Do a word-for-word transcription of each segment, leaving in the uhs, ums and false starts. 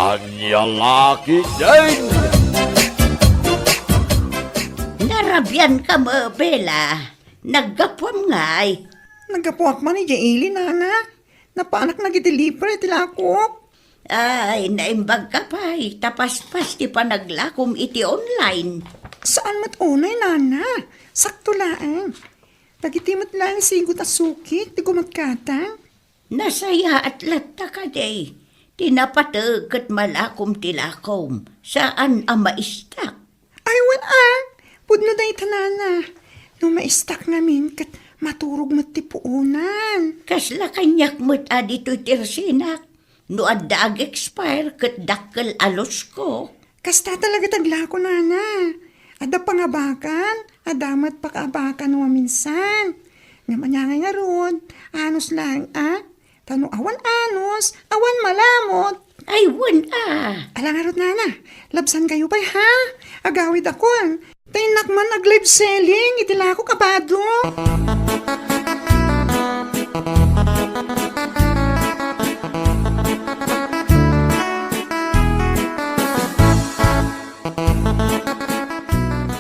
Ania la ketdin? Narabian ka met, Bella. Naggapuam ngay? Naggapuak man idiay ili, nana. Napaanak nga ag-deliver iti lakok. Ay, naimbag ka pay, ta paspas ti panaglakom iti online. Saan met unay, nana. Sakto laeng. Dagiti met laeng sigut a sukik ti gumatkatang. Nasayaat latta kadi ti napateg ket malakom ti lakom, saan a maistak. Ay, wen a, pudno dayta, nana. No maistak ngamin ket maturog met ti puonan. Kasla kaniak met a ditoy ti resinak. No adda ag-expire ket dakkel a losko. Kasta talaga ti aglako, nana. Adda pangabakan, adda met pakaabakan no maminsan. Ngem ania ngay ngarud, anus laeng a. Ta no awan anus, awan malamut. Ay, wen a. Ala ngarud, nana, labsan kayo pay, ha? Agawidakon. Ta innak man ag-live selling iti lakok a bado.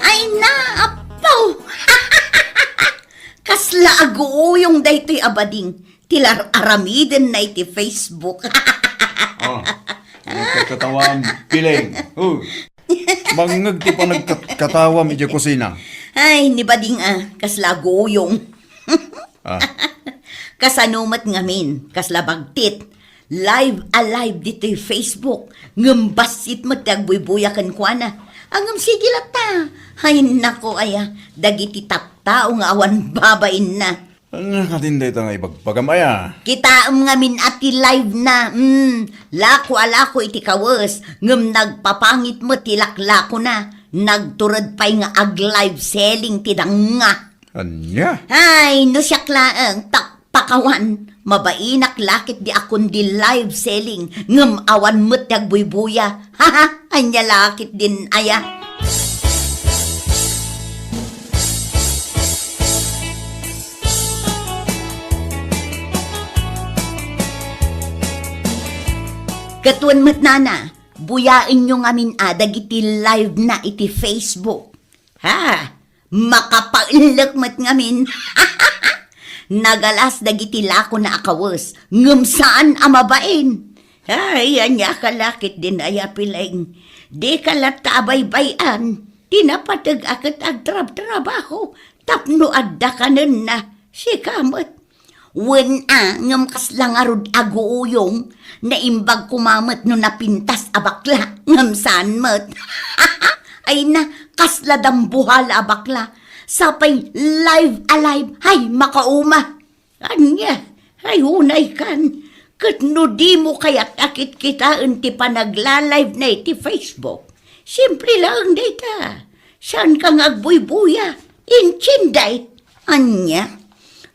Ay, naapaw! Kasla aguuyong daytoy a bading ti lar-aramidenna iti Facebook. Oh, nagkakatawam, Piling. Oh. Mangngeg ti panagkat-, katawam idiay kusina. Ay, ni bading a, kasla aguuyong. Ah. Kasano met ngamin, kasla bagtit. Live a live ditoy Facebook. Ngem bassit met ti agbuybuya kenkuana. Ngem sige latta. Ay, nako aya, dagiti tattao nga awan babainna. Ania katin dayta nga ibagbagam aya? Kitaem ngamin a ti live na. Mm, lako a lako iti kawes, ngem nagpapangit met ti laklakona. Nagtured pay nga ag-live selling ti danga. Ania? Ay, no siak laeng, tak pakawan, mabainak lakit di a kundi live selling, ngem awan met ti agbuybuya. Haha, ania lakit din aya? Ket wen met nana, buyaenyo ngamin a dagiti live na iti Facebook. Ha? Makapaellek met ngamin. Nagalas dagiti lakona a kawes, ngem saan a mabain. Ay, ania ka lakit din aya, Piling. Dika latta abaybay-an ti napateg a ket agtrabtrabaho tapno adda kanenna. Sika met. Wen a, ngem kasla ngarud aguuyong, naimbag koma met no napintas a bakla, ngem saan met. Ay na, kasla dambuhala a bakla. Sapay live a live, hay, makauma. Ania, ay unay kan, ket no dimo kayat a kitkitaen ti panagla-live na iti Facebook, simple laeng dayta. Saan ka nga agbuybuya, intindiay? Ania?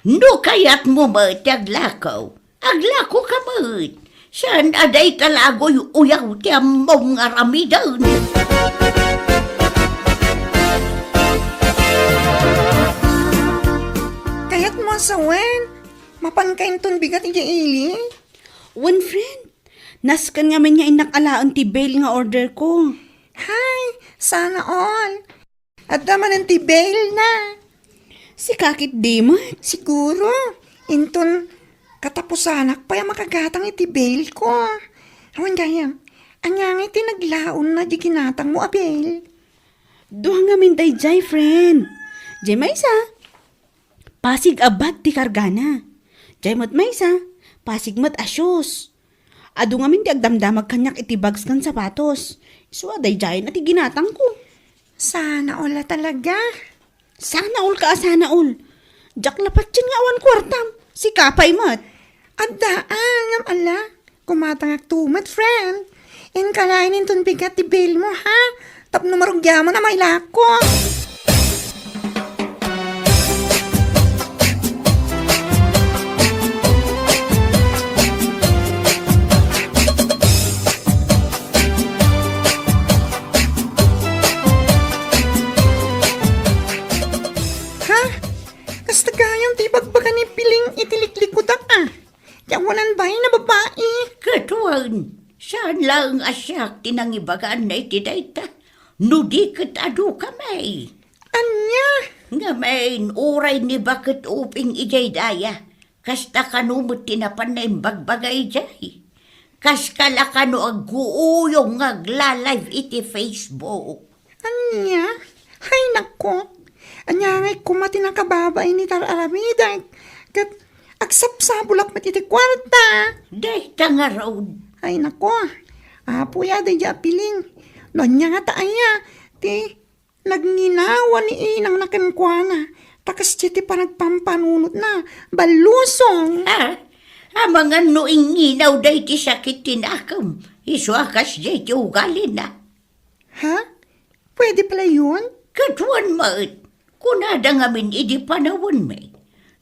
No kayatmo met ti aglako, aglako ka met. Saan a dayta la aguy-uyaw ti ammom nga aramiden. Kayatmo a sawen, mapanka inton bigat idiay ili? Wen, friend, nasken ngamin nga innak alaen ti bail nga order ko. Hay, sana all. Adda manen ti bail na. Sika ketdi met? Siguro, inton katapusanak pay a makagatang iti bail ko. Awan gayam, ania ngay ti naglaonna di ginatangmo a bail? Dua ngamin daydiay, friend. Diay maysa, pasig a bag ti kargana. Diay met maysa, pasig met a shoes. Adu ngamin ti agdamdamag kaniak iti bags ken sapatos. Isu a daydiayen a ti ginatangko. Sana all a talaga. Sana all ka a sana all. Diak la patien nga awan kuartam. Sika pay met. Adda, ah, ngem ala. Kumatangak to met, friend. Inkalaen inton bigat ti bail mo, ha? Tapno marugiaman a mailako. Ha? Kasta gayam ti ibagbaga ni Piling iti liklikudak, ah. Ti awanan bain a babai. Ket wen, Saan laeng a siak ti nangibaganna iti dayta, no di ket adu kami. Ania? Ngamin, uray ni Baket Uping idiay daya, kasta kano met ti napan naimbagbaga idiay. Kas kala kano agguuyong nga agla-live iti Facebook. Ania? Ay, nako. Ania ngay koma ti nakababain iti ar-aramidek? Ket agsapsabulak met iti kuarta. Dayta ngarud. Ay, nako. Apo ya, daydi a piling. No ania ngata aya ti nagnginawa ni inangna kenkuana, ta kasdiay ti panagpampanunotna. Ballusong. Ha? Amangan no ingnginaw daydi sakit ti nakem, isu a kasdiay ti ugalina. Ha? Pwede pala yun? Kaduan met, kunada ngamin idi panawenmi,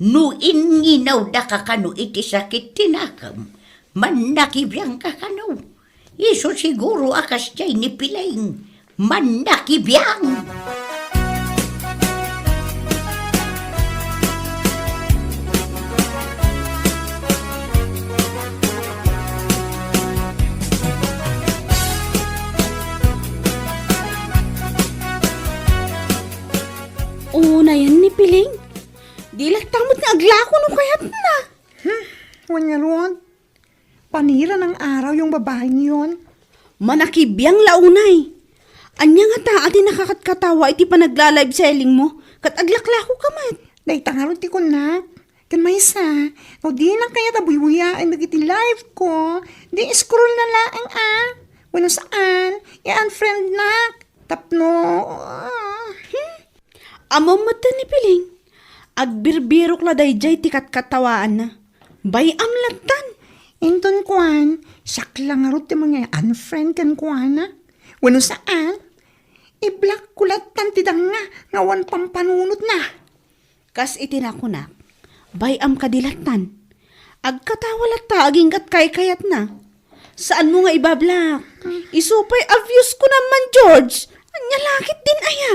no innginaw daka kano iti sakit ti nakem, mannakibiang ka kano. Isu siguro a kasdiay ni Piling, mannakibiang. Unayen ni Piling. Di latta met nga aglako no kayatna. Hmm, wen ngarud. Panira nang araw yung babaeng yon. Manakibiang la unay. Ania ngata a ti nakakatkatawa iti panagla-live selling mo, ket aglaklako ka met? Dayta ngarud ti kunnak. Ken maysa, no dinak kayat a buybuyaen dagiti live ko, di scroll na laeng a. Wenno saan, i-unfriend nak. Tapno, ah. Hmm? Ammom met ni Piling, agbirbirok la daydiay ti katkatawaanna. Bay-am lattan. Inton kuan, siak la ngarud ti mangay-unfriend kenkuana. Wenno saan, i-block ko lattan ti danga nga awan pampanunotna. Kas iti nakunak, bay-am kadi lattan. Agkatawa latta aginggat kaykayatna. Saanmo nga ibablak? Isu pay a views ko naman, George. Ania la ketdin aya?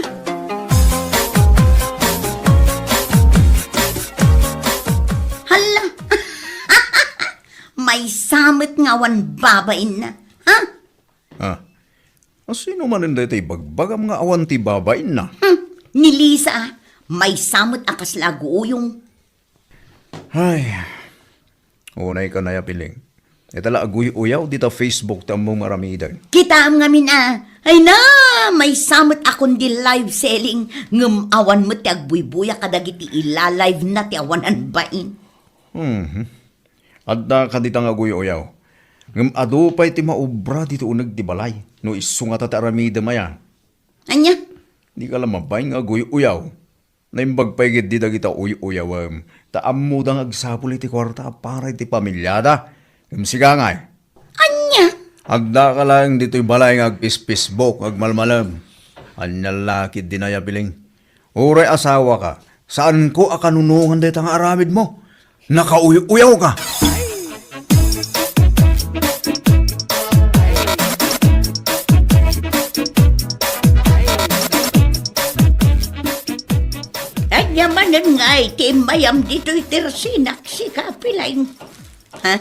Hala! Maysa met nga awan babainna. Ha? Ah. Asino manen daytoy ibagbagam nga awan ti babainna? Hmm. Ni Lisa, maysa met a kasla aguuyong. Ay, unay ka na ya, Piling. Ita la aguy-uyaw dita Facebook ti ammom nga aramiden. Kitaem ngamin a, ay na, maysa met a kundi live selling, ngem awan met ti agbuybuya kadagiti ila-live na ti awanan bain. Mhm. Adda kadita nga aguy-uyaw. Ngem adu pay ti maubra ditoy uneg ti balay, no isu ngata ti aramidem aya. Ania? Di ka la mabain nga aguy-uyaw. Naimbag pay ketdi dagita uy-uyawem, ta ammoda nga agsapul iti kuarta a para iti pamiliada. Ngem sika ngay? Ania? Adda ka laeng ditoy balay nga agpis-Facebook, agmalmalem. Ania la ketdin aya, Piling? Uray asawa ka, saanko a kanunongan dayta nga aramidmo. Nakauy-uyaw ka. Ania manen ngay ti immayam ditoy ti resinak, sika, Piling? Ha?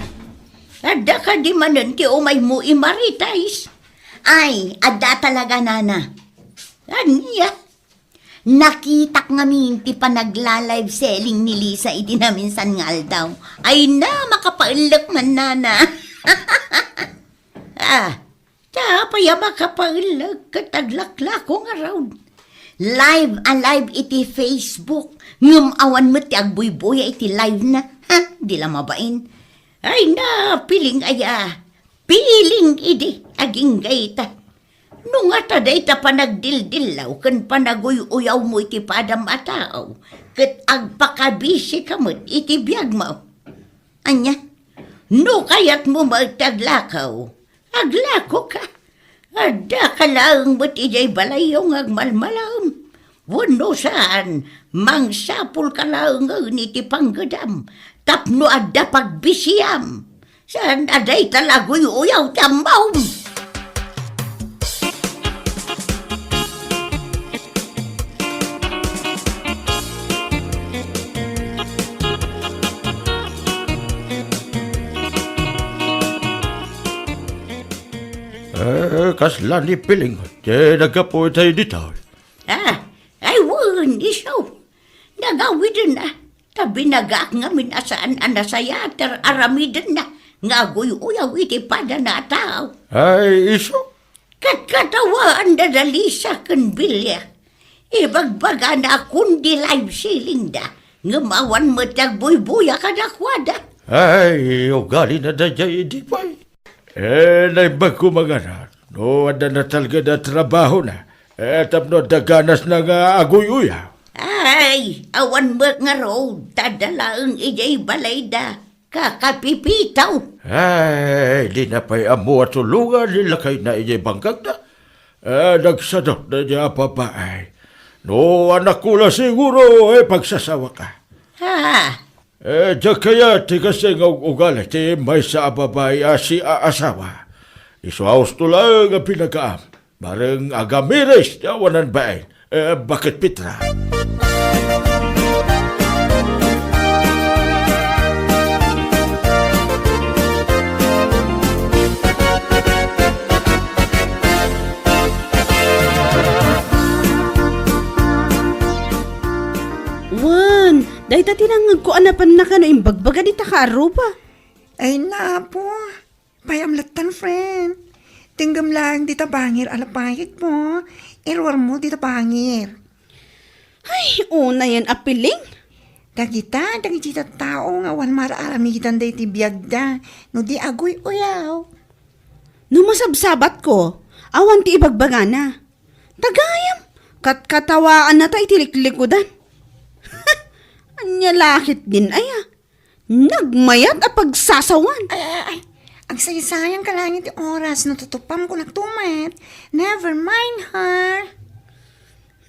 Adda kadi manen ti umaymo i-Maritais? Ay, adda talaga, nana. Ania? Nakitak ngamin ti panagla-live selling ni Lisa iti naminsan nga aldaw. Ay na, makapaellek man, nana. Ah, ta apay a makapaellek ket aglaklako ngarud. Live a live iti Facebook, ngem awan met ti agbuybuya iti live na. Ha, di la mabain. Ay na, Piling aya. Piling idi, agingga ita. No ngata dayta panagdildillaw ken panaguy-uyawmo iti padam a tao, ket agpakabisi ka met iti biagmo. Ania? No kayatmo met ti aglakaw, aglako ka. Adda ka laeng met idiay balayyo nga agmalmalaem. Wenno saan, mangsapul ka laengen iti panggedam tapno adda pagbisiam. Saan a dayta la aguy-uyaw ti ammom. Eh, kasla ni Piling ti naggapu itay ditoy? Ah, ay wen, isu. Nagawiden a. Ta binagaak ngamin a saan a nasayaat ti ar-aramidenna nga aguy-uyaw iti padana a tao. Ay, isu? Ket katawaan da da Lisa ken Bilya. Ibagbagana a kundi live selling da, ngem awan met ti agbuybuya kadakuada. Ay, ugalina daydiay idi pay. Eh, naimbag koma ngarud no adda natalged a trabahona, eh, tapno adda ganasna nga aguy-uyaw. Ay, awan met ngarud, ta adda laeng idiay balayda. Kakapipitaw. Ay, dina pay ammo a tulongan ni lakayna idiay bangkagna. Eh, nagsadutna idiay a babai. No anakko la siguro, eh, pagsasawaka. Ha? Eh, diak kayat ti kastoy nga ug-ugali ti maysa a babai a siaasawa. Isu a husto laeng a pinagaam. Bareng agamiris ti awanan bain. Eh, bakit, Petra? Wen, dayta ti nangngegko a napanna kano imbagbaga dita kaaruba. Ay, napo. Pay-am lattan, friend. Tenggem laeng dita bangir a lapayek mo. Iruarmo dita bangir. Ay, unayen a piling. Dagita, dagiti tattao nga awan mar-aramidan daydi biagda, no di aguy-uyaw. No masabsabatko, awan ti ibagbagana. Tagayam, katkatawaanna ta iti liklikudan. Ania la ketdin aya? Nagmayat a pagsasawan. Ay, ay, ay. Agsaysayangka laeng iti oras no tutupam kunak tumet. Never mind her.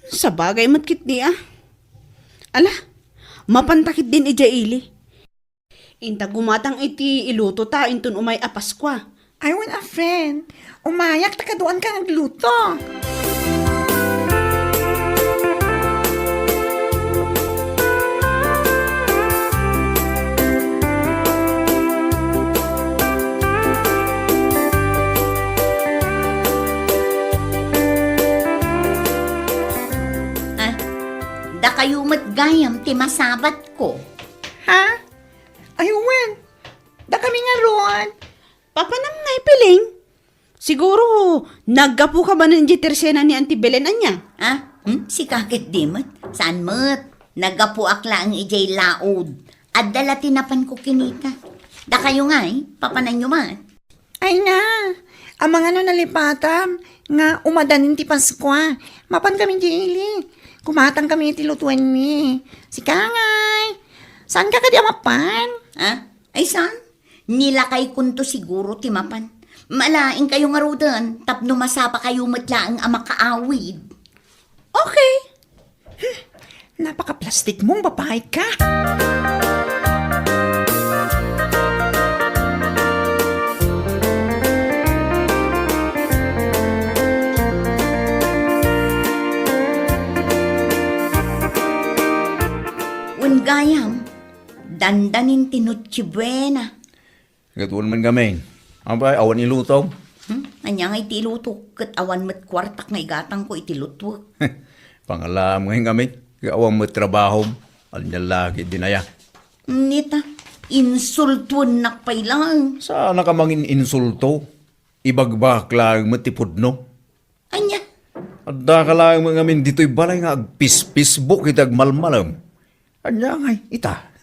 Sabagay met ketdi a. Ala, mapanta ketdin idiay ili. Inta gumatang iti ilutota inton umay a Paskua. Ay, wen a friend. Umayak ta kaduanka nga agluto. Ah, dakayo met gayam ti masabatko. Ha? Ay, wen. Dakami ngarud. Papanam nga ipiling? Siguro, naggapuka manen idiay tersena ni Auntie Belen, ania? Ah, hmm? Sika ketdi met? Saan met? Naggapuak laeng idiay laod. Adda la ti napanko kinita. Dakayo ngay, papananyo met? Ay na, amangan no nalipatam nga umadanin ti Paskua. Mapan kami idiay ili. Kumatang kami iti lutuenmi. Sika ngay. Saanka kadi a mapan? Ah? Ay, saan? Nilakaykonto siguro ti mapan. Malaingkayo ngaruden tapno masapakayo met laeng a makaawid. Okay. Hmm, napakaplastik mong babae ka. Wen gayam, dandanin ti Noche Buena. Ket wen man ngamin. Apay, awan ilutom? Hmm? Ania nga iti iluto? Ket awan met kuartak nga igatangko iti lutuek. Pangalaam ngay ngamin. Ket awan met trabahom. Ania la ketdin aya? Nita, insultuennak pay laeng. Saanka mangin-insulto? Ibagbagak laeng met ti pudno. Ania? Addaka laeng met ngamin ditoy balay nga agpis-Facebook iti agmalmalem. Ania ngay ita?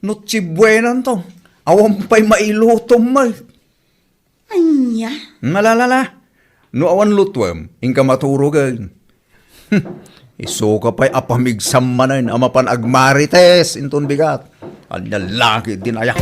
Noche Buenanto. Awan pay mailutom met. Ania? Nalalala. No awan lutuem, inka maturogen. Isuka pay a pamigsam manen a mapan agmarites inton bigat. Ania la ketdin aya?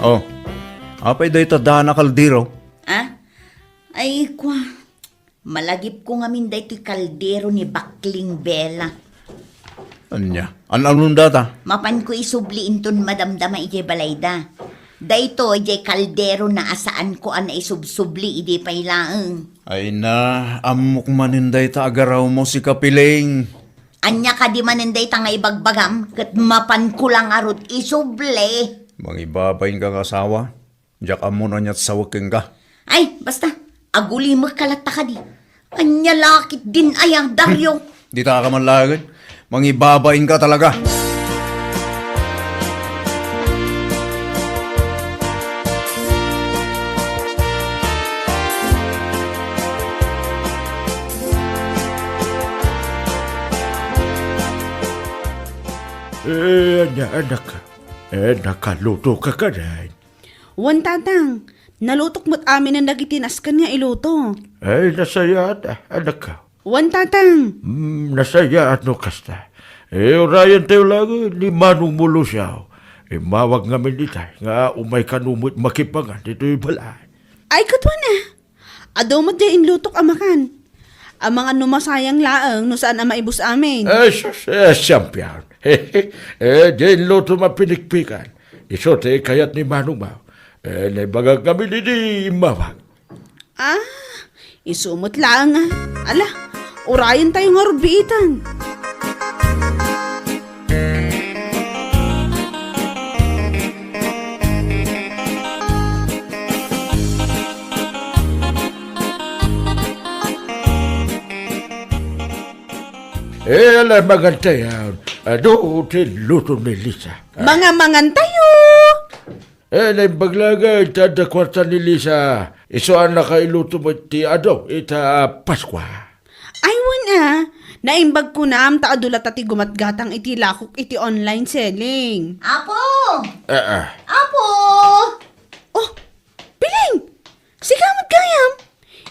Oh, apay dayta dana kaldero? Ah? Ay, kua. Malagipko ngamin daytoy kaldero ni Bakling Bela. Ania? An-anon data? Mapanko isubli inton madamdama idiay balayda. Daytoy, diay kalderona a saanko a naisubsubli idi pay laeng. Ay na, ammok manen dayta agarawmo, sika Piling. Ania kadi manen dayta nga ibagbagam, ket mapanko la ngarud isubli. Mangibabain ka nga asawa? Diak ammo no aniat sawek kenka. Ay, basta, agulimek ka latta kadi. Ania la ketdin aya, Dario? Dita ka man laeng. Mangibabain ka talaga. Eh, ania, anak? Eh, nakaluto ka kadi? Wen, Tatang. Nalutok met aminen dagiti nasken nga iluto. Ay, nasayaat, ah, anak. Wen, Tatang. Hmm, nasayaat no kasta. Eh, urayen tayo laeng ni Manong Mulusiaw. Immawag ngamin itay nga umay kano met makipangan ditoy balay. Ay, ket wen, ah. Adu met diay inlutok a makan. Amangan no masayang laeng no saan a maibus amin. Eh, sus, eh, siampian. Eh, diay inlutom a pinikpikan. Isu ti kayat ni Manong Mau. Eh, naibagak ngamin idi immawag. Ah, isu met laeng, ah. Ala, urayen tayo ngarud biitan. Eh, ala, mangan tayo. Adu ti luto ni Lisa. Mangamangan tayo. Eh, naimbag laeng ta adda kuarta ni Lisa. Isu a nakailuto met ti adu ita Paskua. Ay, wen, ah. Naimbag kunam ta adu latta ti gumatgatang iti lakok iti online selling. Apo! Eh, eh. Apo! Oh, Piling! Sika met gayam?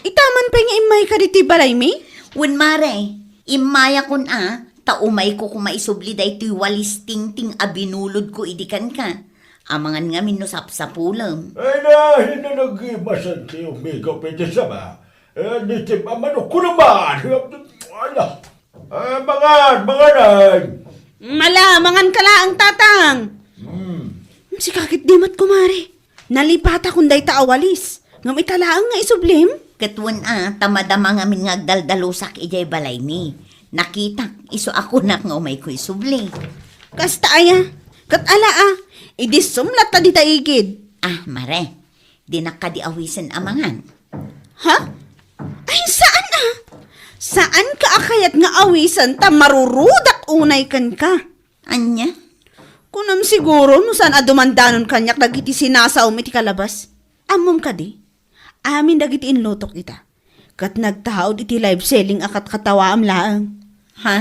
Ita man pay nga immayka ditoy balaymi? Wen, mare, immayakon a, ta umayko koma isubli daytoy walis tingting a binulodko idi kenka. Amangan ngamin no sapsapulem. Ay na, hinanagi masanti umigaw iti sama. Eh, nitip a manok ko naman. Ala. Eh, mangan, manganay. Mala, mangan ka laeng, Tatang. Hmm. Sika ketdi met, kumare. Nalipatakon dayta a walis. Ngem ita laeng nga isublim? Ket wen a, ta madama ngamin nga agdaldalusak idiay balaymi. Nakitak, isu a kunak nga umayko isubli. Kasta aya? Ket ala a, idissum latta dita igid. Ah, mare, dinak kadi awisen a mangan. Ha? Ay, saan a? Saanka a kayat nga awisen ta marurudak unay kenka? Ania? Kunam siguro no saan a dumandanon kaniak dagiti sinasaom iti kalabas. Ammom kadi? Amin dagiti inlutok ita. Ket nagtaud iti live selling a katkatawaam laeng. Ha?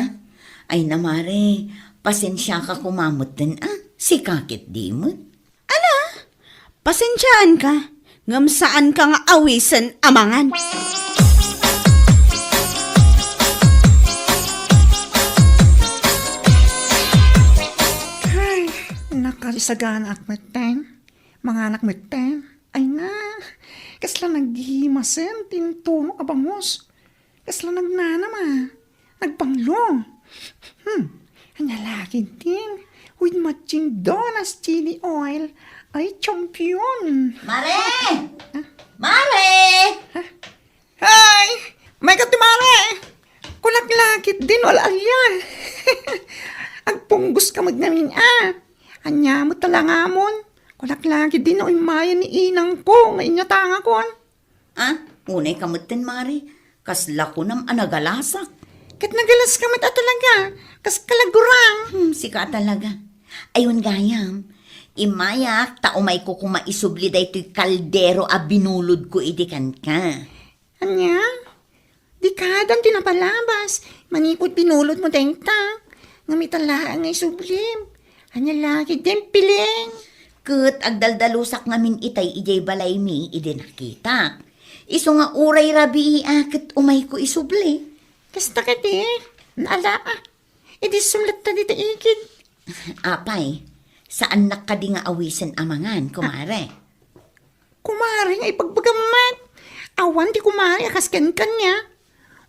Ay na, mare, pasensiaka koma metten a. Sika ketdi met. Ala, pasensiaanka, ngem saanka nga awisen a mangan. Ay, nakasaganaak metten. Manganak metten. Ay na, kasla naggimasen ti intuno a bangus. Kasla nagnanam a. Nagbanglo. Hmm. Ania la ketdin with matching donas chili oil. Ay, champion. Mare! Ah? Mare! Ah? Ay! Mayka ti mare! Kunak la ketdin wala alian. Agpunggos ka met ngamin a. Ania met ta langamon? Kunak la ketdin no immayen ni inangko nga inyatangakon. Ah, unay ka metten, mare. Kasla kunam a nagalasak. Ket nagalas ka met a talaga. Kas kalagurang. Hmm, sika a talaga. Ay wen gayam, immayak ta umayko koma isubli daytoy kaldero a binulodko idi kenka. Ania? Dika dayta napalabas. Manipud binulodmo dayta. Ngem ita laeng nga isublim. Ania la ketdin, Piling? Ket agdaldalusak ngamin itay idiay balaymi idi nakitak. Isu nga uray rabii a ket umayko isubli. Kasta kadi, naala a. Idissum latta dita igid. Apay, saannak kadi nga awisen a mangan, kumare? Kumare nga ibagbagam met. Awan ti kumare a kas kenka nia.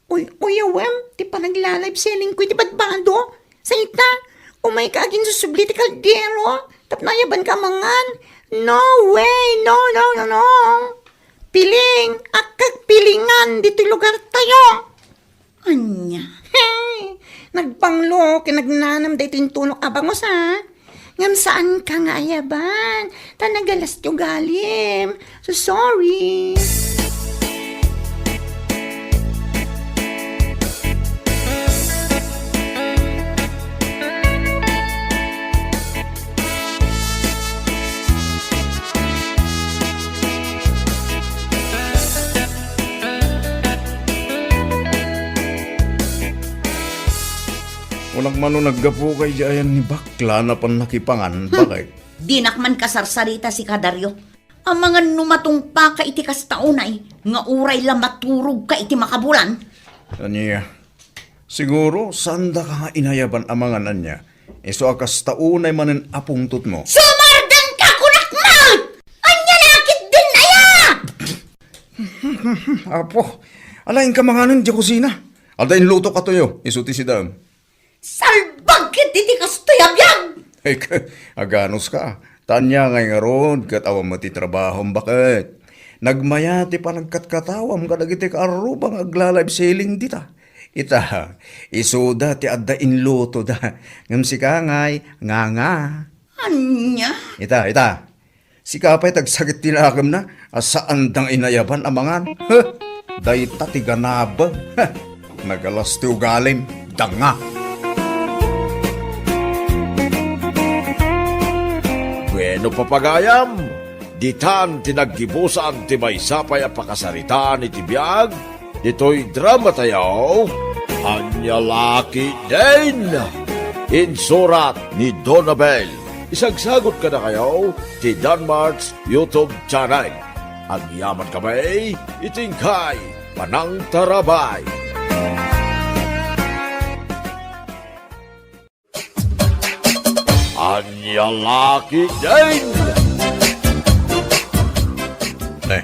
Uy-uyawem ti panagla-live selling ko iti badbado. Sa ita, Umayka agin susubli ti kaldero tapno ayabanka a mangan. No way! No, no, no, no! Piling! Akkek pilingan ditoy lugartayo! Ania? Hey! Nagbanglo ken nagnanam daytoy intunok a bangus, a. Ngem saanka nga ayaban, ta nagalas ti ugalim. So sorry. Kunak man no naggapuka idiay ayan ni bakla a napan nakipangan, Hmm. bakit? Dinak man kasarsarita sika, Dario. Amangan no matungpaka iti kasta unay, nga uray la maturogka iti makabulan. Ania? Siguro, saandaka nga inayaban a mangan ania. Isu a kasta unay manen a pungtotmo. Sumardengka, kunak met! Ania la ketdin aya? Apo, alaenka manganen idiay kusina. Adda inlutok a tuyo, isu ti sidaem. Salbag ketdi ti kastoy a biag! Ek, aganuska. Ta ania ngay ngarud ket awan met ti trabahom, baket? Nagmaya ti panagkatkatawam kadagiti kaarruba nga agla-live selling dita. Ita, isuda ti adda inlutoda. Ngem sika ngay, nganga. Ania? Ita, ita. Sika pay ti agsakit ti nakemna a saanda nga inayaban a mangan. Huh! Dayta ti ganabem. Huh! Nagalas ti ugalim. Danga. Bueno, papagayam, ditan ti naggibusan ti maysa pay a pakasaritaan iti biag ditoy dramatayo, Ania La Ketdin. Insurat ni Donabel. Isagsagut kadakayo ti Danmart's YouTube channel. Agyamankami iti inkay panangtarabay. Ania La Ketdin! Ne,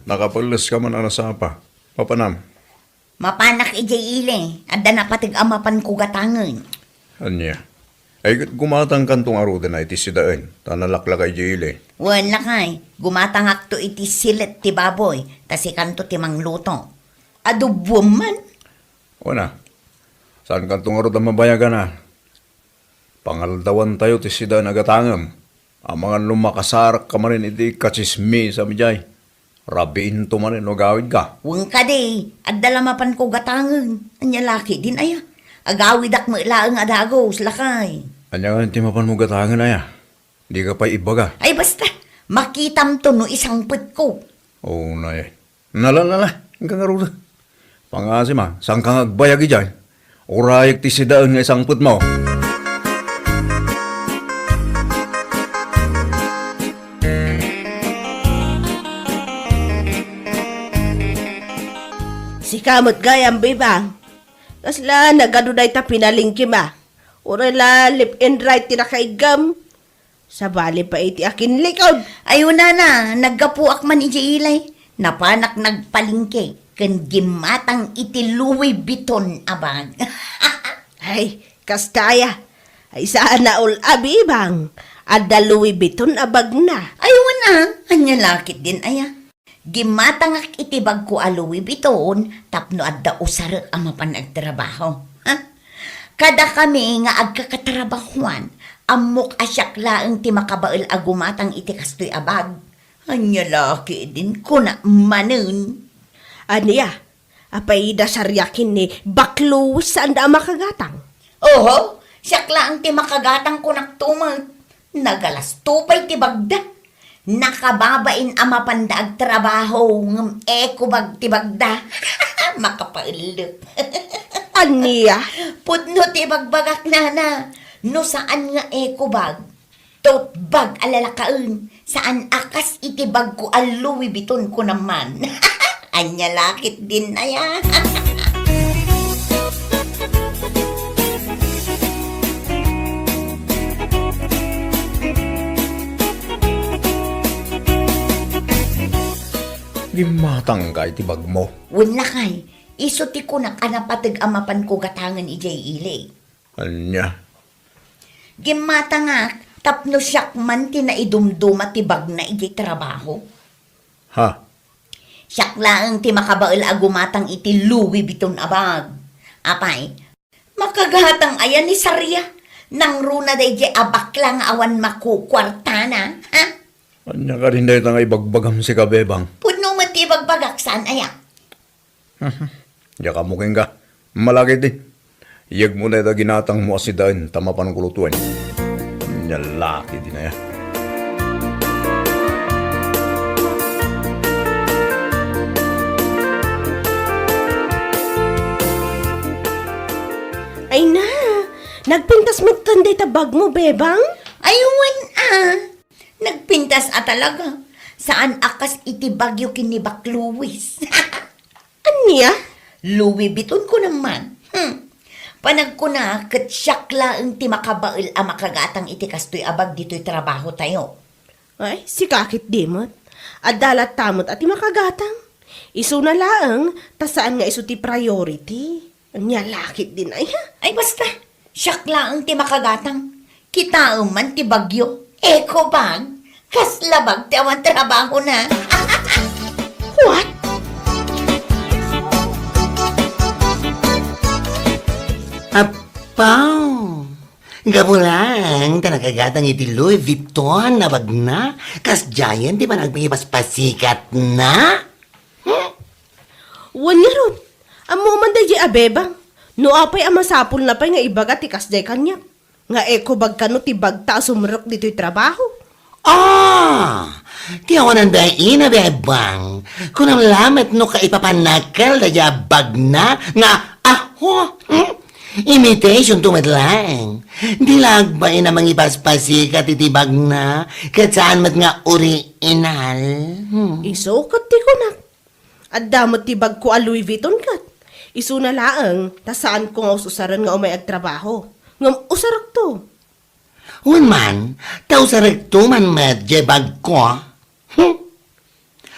nakapelles ka man a nasapa. Mapanam? Mapanak idiay ili, adda napateg a mapanko gatangen. Ania? Ay, ket gumatangkanto ngaruden a iti sidaen, ta nalaklaka idiay ili. Wen, lakay, gumatangakto iti silet ti baboy, ta sikanto ti mangluto. Adoboem man. Wen a, saankanto ngarud a mabayagan a. Pangaldawantayo ti sidaen a gatangem. Amangan no makasarakka manen iti katsismisam idiay. Rabiinto manen no agawidka. Wen kadi, adda la mapanko gatangen. Ania la ketdin aya? Agawidak met laeng a dagus, lakay. Ania ngamin ti mapanmo gatangen aya? Dika pay ibaga. Ay, basta, makitamto no isangpetko. Oo, nay. Nala, nala, inka ngarud. Pangasim a, saanka nga agbayag idiay? Urayek ti sidaen nga isangpetmo. Sika met gayam, Bebang. Kasla nagadu dayta pinalengkem a. Uray la left and right ti nakaiggam. Sabali pay iti akinlikod. Ay, unana, naggapuak man idiay ili. Napanak nagpalengke ken gimmatang iti Louis Vuitton a bag. Ay, kasta aya. Ay, saan a ul-, a Bebang. Adda Louis Vuitton a bagna. Ay, wen a, ania la ketdin aya? Gimmatangak iti bagko a Louis Vuitton tapno adda usarek a mapan agtrabaho. Ha? Kadakami nga agkakatrabahoan, ammok a siak laeng ti makabael a gumatang iti kastoy a bag. Ania la ketdin, kunak manen. Ania? Apay, dasariak ken ni Baklo, saanda a makagatang? Oho, siak laeng ti makagatang, kunakto met. Nagalasto pay ti bagda. Nakababain a mapanda agtrabaho, ngem eco bag ti bagda. Makapaellep. Ania? Pudno ti ibagbagak, nana. No saan nga eco bag, tote bag a lalakaen, saan a kas iti bagko a Louis Vuitton, kunam man. Ania la ketdin aya? Gimmatangka iti bagmo. Wen lakay, isu ti kunak a napateg a mapanko gatangen idiay ili. Ania? Gimmatangak tapno siak man ti naidumduma ti bagna idiay trabaho. Ha? Siak laeng ti makabael a gumatang iti Louis Vuitton a bag. Apay, makagatang aya ni Saria? Nangruna daydiay a bakla nga awan makukuartana, ha? Ania kadi dayta nga ibagbagam sika, Bebang? Pudno met ti ibagbagak, saan aya? Diak ammo kenka. Malakit di. Iyegmo dayta ginatangmo a sidaen ta mapanko lutoen. Ania lakit di naya. Ay na, nagpintas metten dayta bagmo, Bebang? Ay, wen a. Nagpintas a talaga. Saan a kas iti bagyo ken ni Back Louis. Ania? Louis Vuitton ko naman. Hmm. Panagkuna ket siak laeng ti makabael a makagatang iti kastoy a bag ditoy trabaho tayo. Ay, sika ket di met. Adda latta met a ti makagatang. Isuna laeng, ta saan nga isu ti priority. Ania lakit di naya? Ay, basta. Siak laeng ti makagatang. Kitaem man ti bagyo. Eco bag. Kasla bag ti awan trabahona. What? Apaw! Gapu lang ta nakagatang iti Louis Vuitton a bagna, kasdiayen ti panagpangipaspasikatna. Hmm? Wen ngarud, ammo man daydiay a Bebang. No apay a masapulna pay nga ibaga ti kasdiay kaniak, nga eco bag kano ti bagta a sumrek ditoy trabaho. Ah! Ti awanan bain a Bebang. Kunam lamet no kaipapannakkel daydiay a bagna nga, aho, hmm? Imitation to met laeng. Di la agbain a mangipaspasikat iti bagna, ket saan met nga original. Hmm. Isu ket ti kunak. Adda met ti bagko a Louis Vuitton ket. Isuna laeng, ta saanko nga us-usaren nga umay agtrabaho. Ngem usarekto. Wen man, ta usarekto man met diay bagko. Hmm.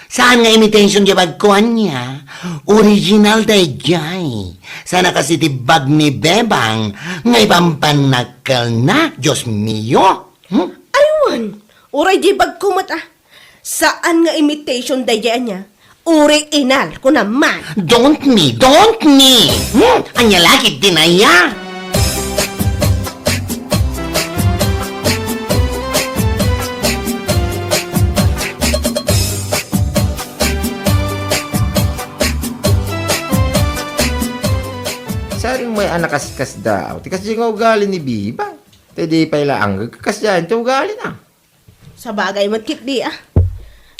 Saan nga imitation diay bagko ania? Original daydiay. Saan a kas iti bag ni Bebang nga ipampannakkelna, Dios mio. Hmm? Ay wen, uray diay bagko met a. Saan nga imitation daydiay ania? Original, kunam man. Don't me, don't me! Hmm? Ania lakit di naya? Saring may anak kaskas daw. Ti kasdi nga ugali ni Bebang. Ti di pay laeng kasdiay ti ugalina. Sabagay met ketdi a.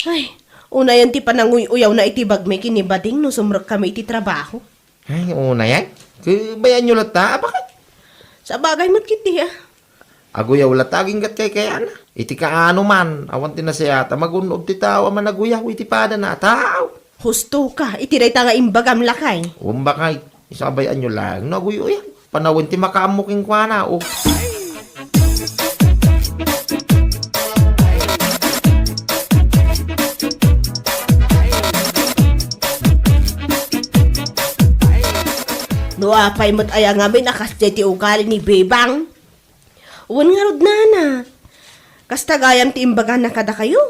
Ay, unayen ti pananguy-uyawna iti bagmi ken ni Bading no sumrekkami iti trabaho. Ay, unayen? Kabayanyo latta, a, baket? Sabagay met ketdi a. Aguyaw latta aginggat kaykayana. Iti kaano man, awan ti nasayaat a magun-ob ti tao a managuyaw iti padana a tao. Husto ka iti dayta nga imbagam, lakay. Wen, bakay, isu a bay-anyo laeng no aguy-uyaw. Panawen ti makaammo kenkuana, o. No apay met aya ngamin a kasdiay ti ugali ni Bebang? Wen ngarud, nana. Kasta gayam ti imbagana kadakayo?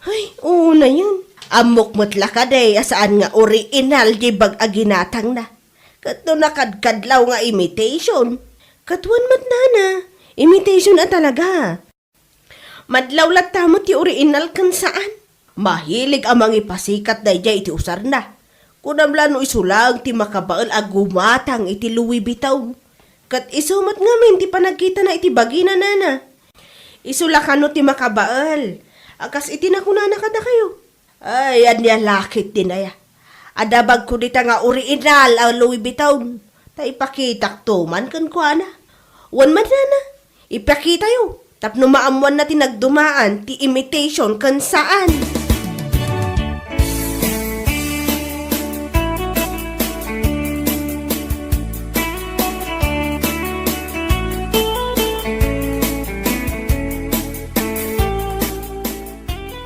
Ay, unayen. Ammok met la kadi a saan nga original diay bag a ginatangna. Ket no nakadkadlaw nga imitation. Ket wen met, nana, imitation a talaga. Madlaw latta met ti original ken saan. Mahilig a mangipasikat daydiay iti usarna. Kunam la no isu laeng ti makabael a gumatang iti Louis Vuitton. Ket isu met ngamin ti panagkitana iti bagina, nana. Isu la kano ti makabael a kas iti nakunana kadakayo. Ay, ania lakit di naya? Adda bagko dita nga original a Louis Vuitton. Ta ipakitakto man kenkuana. Wen met, nana, ipakitayo tapno maammoanna ti nagdumaan ti imitation ken saan.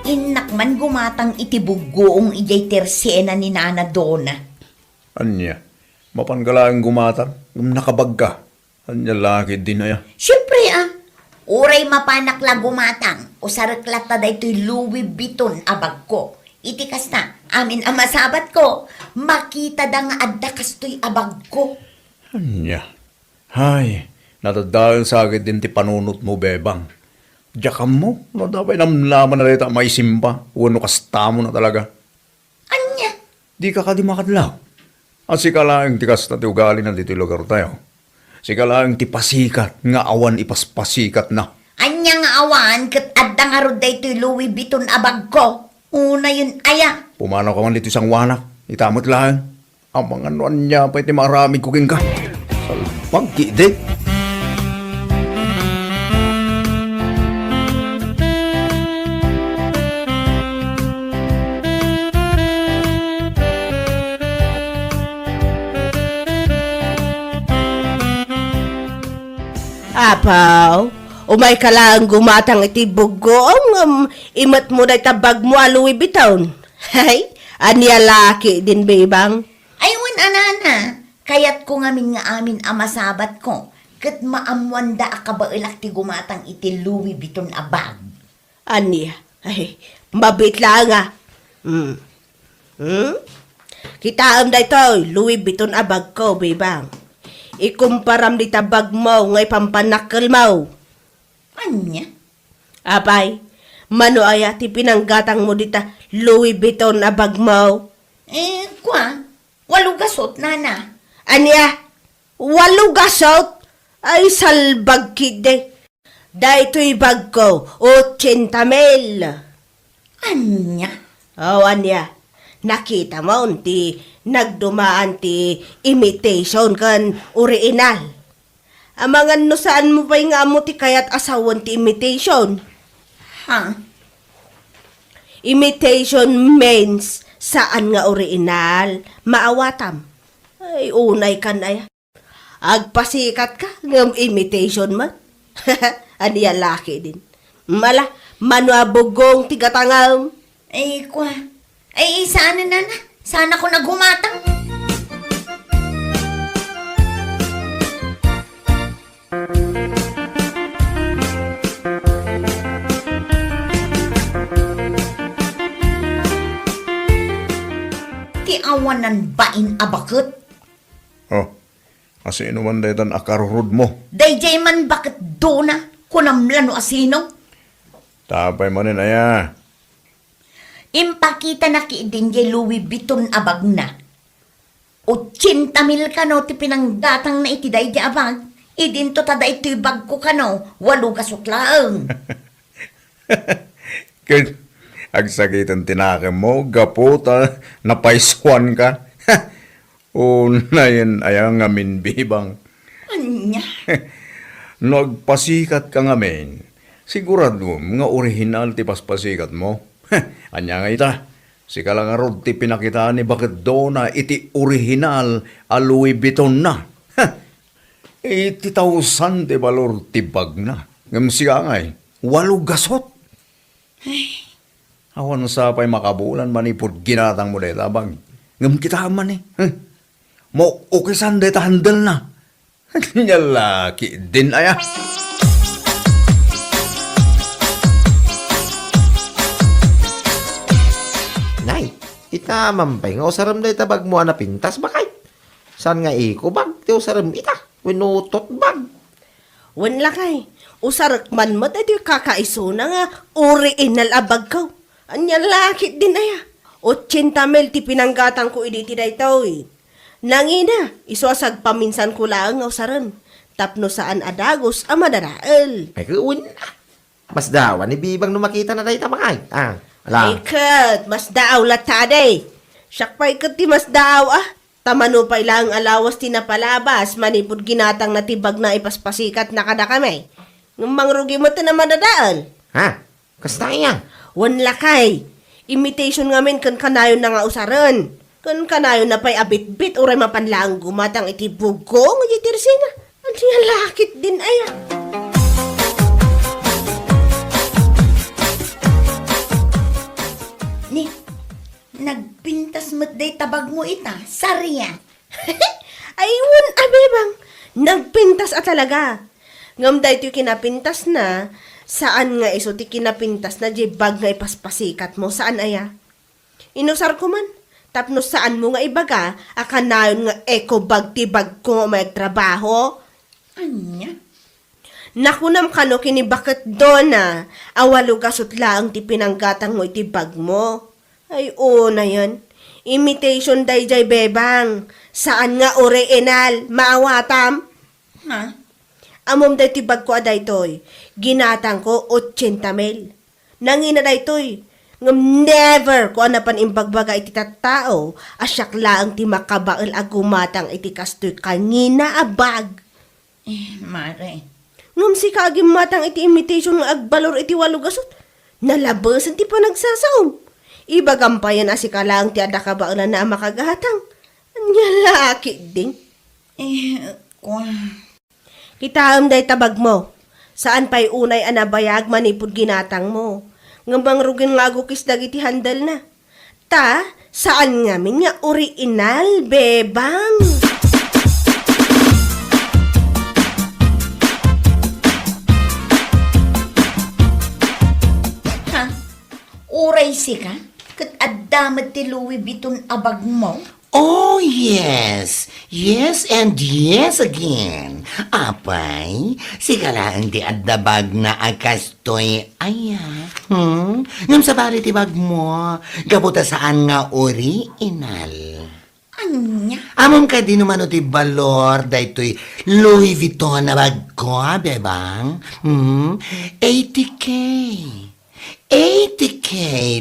Innak man gumatang iti buggoong idiay tersena ni Nana Dona. Ania? Mapanka laeng gumatang? Ngem nakabagka. Ania lakit di naya? Siempre, a. Uray mapanak la gumatang, usarek latta daytoy Louis Vuitton a bagko. Iti kasta, amin a masabatko, makitada nga adda kastoy a bagko. Ania? Hay, nadadael sa ketdin ti panunotmo, Bebang. Diak ammo no adda pay namnama dayta a maisimba wenno kastamo na talaga. Ania? Dika kadi makadlaw? A sika laeng ti kasta ti ugalina ditoy lugartayo. Sika laeng ti pasikat nga awan ipaspasikatna. Ania nga awan ket adda ngarud daytoy Louis Vuitton a bagko? Unayen aya? Pumanawka man ditoy sangoanak. Ita met laeng. Amangan no ania pay ti maaramidko kenka. Salbag ketdi. Apo, umayka laeng gumatang iti buggoom ngem imetmo dayta bagmo a Louis Vuitton. Hay, ania la ketdin, Bebang? Ay, wen a, nana, kayatko ngamin nga amin a masabatko ket maammoanda a kabaelak ti gumatang iti Louis Vuitton a bag. Ania? Ay, mabiit laeng a. Hmm. Hmm? Kitaem daytoy Louis Vuitton a bagko, Bebang. Ikumparam dita bagmo nga ipampannakkelmo. Ania? Apay, mano aya ti pinanggatangmo dita Louis Vuitton a bagmo? Eh, kua, walo gasut, nana. Ania? Walo gasut? Ay, salbag ketdi. Daytoy bagko, ochenta mil. Ania? O, ania? Nakitamon ti nagdumaan ti imitation ken original. Amangan no saanmo pay nga ammo ti kayat a sawen ti imitation. Ha? Imitation means saan nga original. Maawatam. Ay, unay kan aya. Agpasikatka ngem imitation met. Ania la ketdin? Mala, mano a bugong ti gatangam? Ay, kua. Ay, saan na, nana? Saan ako nagumatang? Ti awanan bain a baket. Oh, asino man daytan a karurudmo? Daydiay man baket dona, kunam la no asino? Tapay manen aya? Impakitana ketdin diay Louis Vuitton a bagna. Ochenta mil kano ti pinanggatangna iti daydi a bag. Idinto ta daytoy bagko kano, walo gasut laeng. Ket agsakiten ti nakemmo gapu ta napaysuanka. Unayen aya ngamin, Bebang? Ania? No agpasikatka ngamin, siguradom nga orihinal ti paspasikatmo. Ania nga ita, sika la ngarud ti pinakitaan ni baket dona iti orihinal a Louis Vuittonna. Eighty thousand ti balor ti bagna. Ngem sika ngay, walo gasut. Ay. Awan sa pay makabulan manipud ginatangmo dayta a bag. Ngem kitaem man ni. Huh? Maukisan dayta handle na. Nia la ketdin aya. Nay, ita man pay nga usarem dayta bagmo a napintas, bakay? Saan nga eco bag ti usarem ita? Wenno tote bag? Wen lakay, usarek man met daytoy kakaisuna nga orihinal a bagko. Ania la ketdin aya? Ochenta mil ti pinanggatangko idi iti daytoy. Nangina, isu a sagpaminsanko laeng nga usaren, tapno saan a dagus a madadael. Ay, wen, ah, masdaaw ni Bebang no makitana dayta, bakay. Ah, ala. Ay, ket, masdaaw latta, adi. Siak pay ket ti masdaaw, ah. Ta mano pay laeng a lawas ti napalabas manipud ginatangna ti bagna a ipaspasikatna kadakami. Ngem mangrugi met a madadael. Ha? Kasta aya? Wen lakay, imitation ngamin ken kanayonna nga usaren. Ken kanayonna pay a bitbit uray mapan laeng gumatang iti bugong iti tersina. Ania la ketdin aya? Ni, nagpintas met dayta bagmo ita, sarian. Ay, wen a, Bebang, nagpintas a talaga. Ngem daytoy kinapintasna, saan nga isu ti kinapintasna diay bag nga ipaspasikatmo, saan aya? Inusarko man, tapno saanmo nga ibaga a kanayon nga eco bag ti bagko nga umay agtrabaho. Ania? Nakunam kano ken ni Baket Dona a walo gasut laeng ti pinanggatangmo iti bagmo. Ay, unayen. Imitation daydiay, bebang. Saan nga original. Maawatam? Ha? Ammom daytoy bagko a daytoy. Ginatangko, ochenta mil. Nangina daytoy. Ngem never ko a napan imbagbaga iti tattao a siak laeng ti makabael a gumatang iti kastoy kangina a bag. Eh, mare. Ngem sika a gimmatang iti imitation nga agbalor iti walo gasut. Nalabesen ti panagsasaom. Ibagam payen a sika laeng ti adda kabaelanna a makagatang. Ania la ketdin? Eh, kua. Kitaem dayta bagmo. Saan pay unay a nabayag manipud ginatangmo. Ngem mangrugin nga agukis dagiti handle na. Ta, saan ngamin nga original, bebang. Ha? Uray sika? Ket adda met ti Louis Vuitton a bagmo? Oh, yes. Yes and yes again. Apay, sika laeng ti adda bagna a kastoy aya. Hmm? Ngem sabali ti bagmo, gapu ta saan nga original. Ania? Ammom kadi no mano ti balor daytoy Louis Vuitton a bagko, bebang? Hmm? Eighty K. Eighty K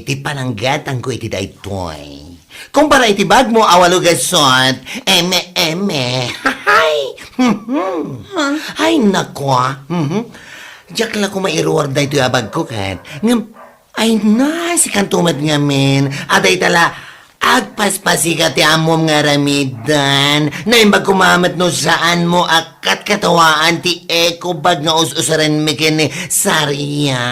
ti pananggatangko iti daytoy. Kumpara iti bagmo a walo gasut, eme, eme. Hay! Hmm. Ay, naku, ah. Mhm. Diak la ko mairuar daytoy a bagko ket. Ngem, ay na, sikanto met ngamin. A dayta la, agpaspasikat ti ammom nga aramiden. Naimbag koma met no saanmo a katkatawaan ti eco bag nga us-usarenmi ken ni Saria.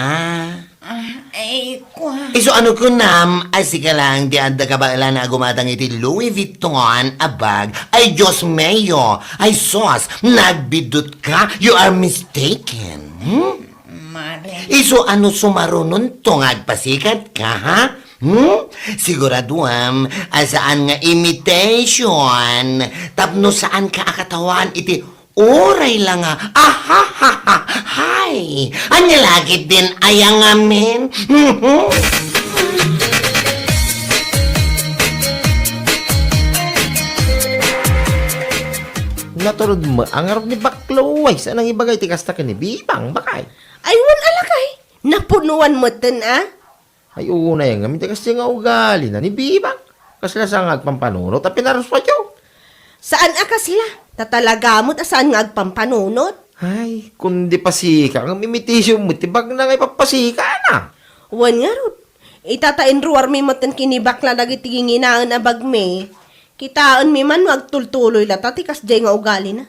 Ah, ay, kua. Isu ano kunam, ay sika lang ti adda kabaelan a gumatang iti Louis Vuitton a bag. Ay, Dios mio! Ay, sos! Nagbidutka! You are mistaken! Hmm? Mare. Isu ano sumarunonto nga agpasikat ka, ha? Hmm? Siguraduam a saan nga imitation tapno saan ka a katawaan iti uray la nga, ahahaha, hay! Ania la ketdin aya ngamin? Naturod met a ngarud ni Baklo, ay, saan nangibaga iti kasta ken ni Bibang, bakay? Ay, wen a lakay, napunuan metten a. Ay, unay ngamin ti kasdiay nga ugalina ni Bibang. Kasla sa nga agpampanunot a pinaruspayo. Saan a kasla? Ta talaga met a saan nga agpampanunot. Ay, kundi pasika, ngem imitation met ti bagna nga ipapasika na. Wen ngarud, ita ta inruarmi metten ken ni Bakla dagiti ginginaen a bagmi. Kitaenmi man no agtultuloy lata ti kasdiay nga ugalina.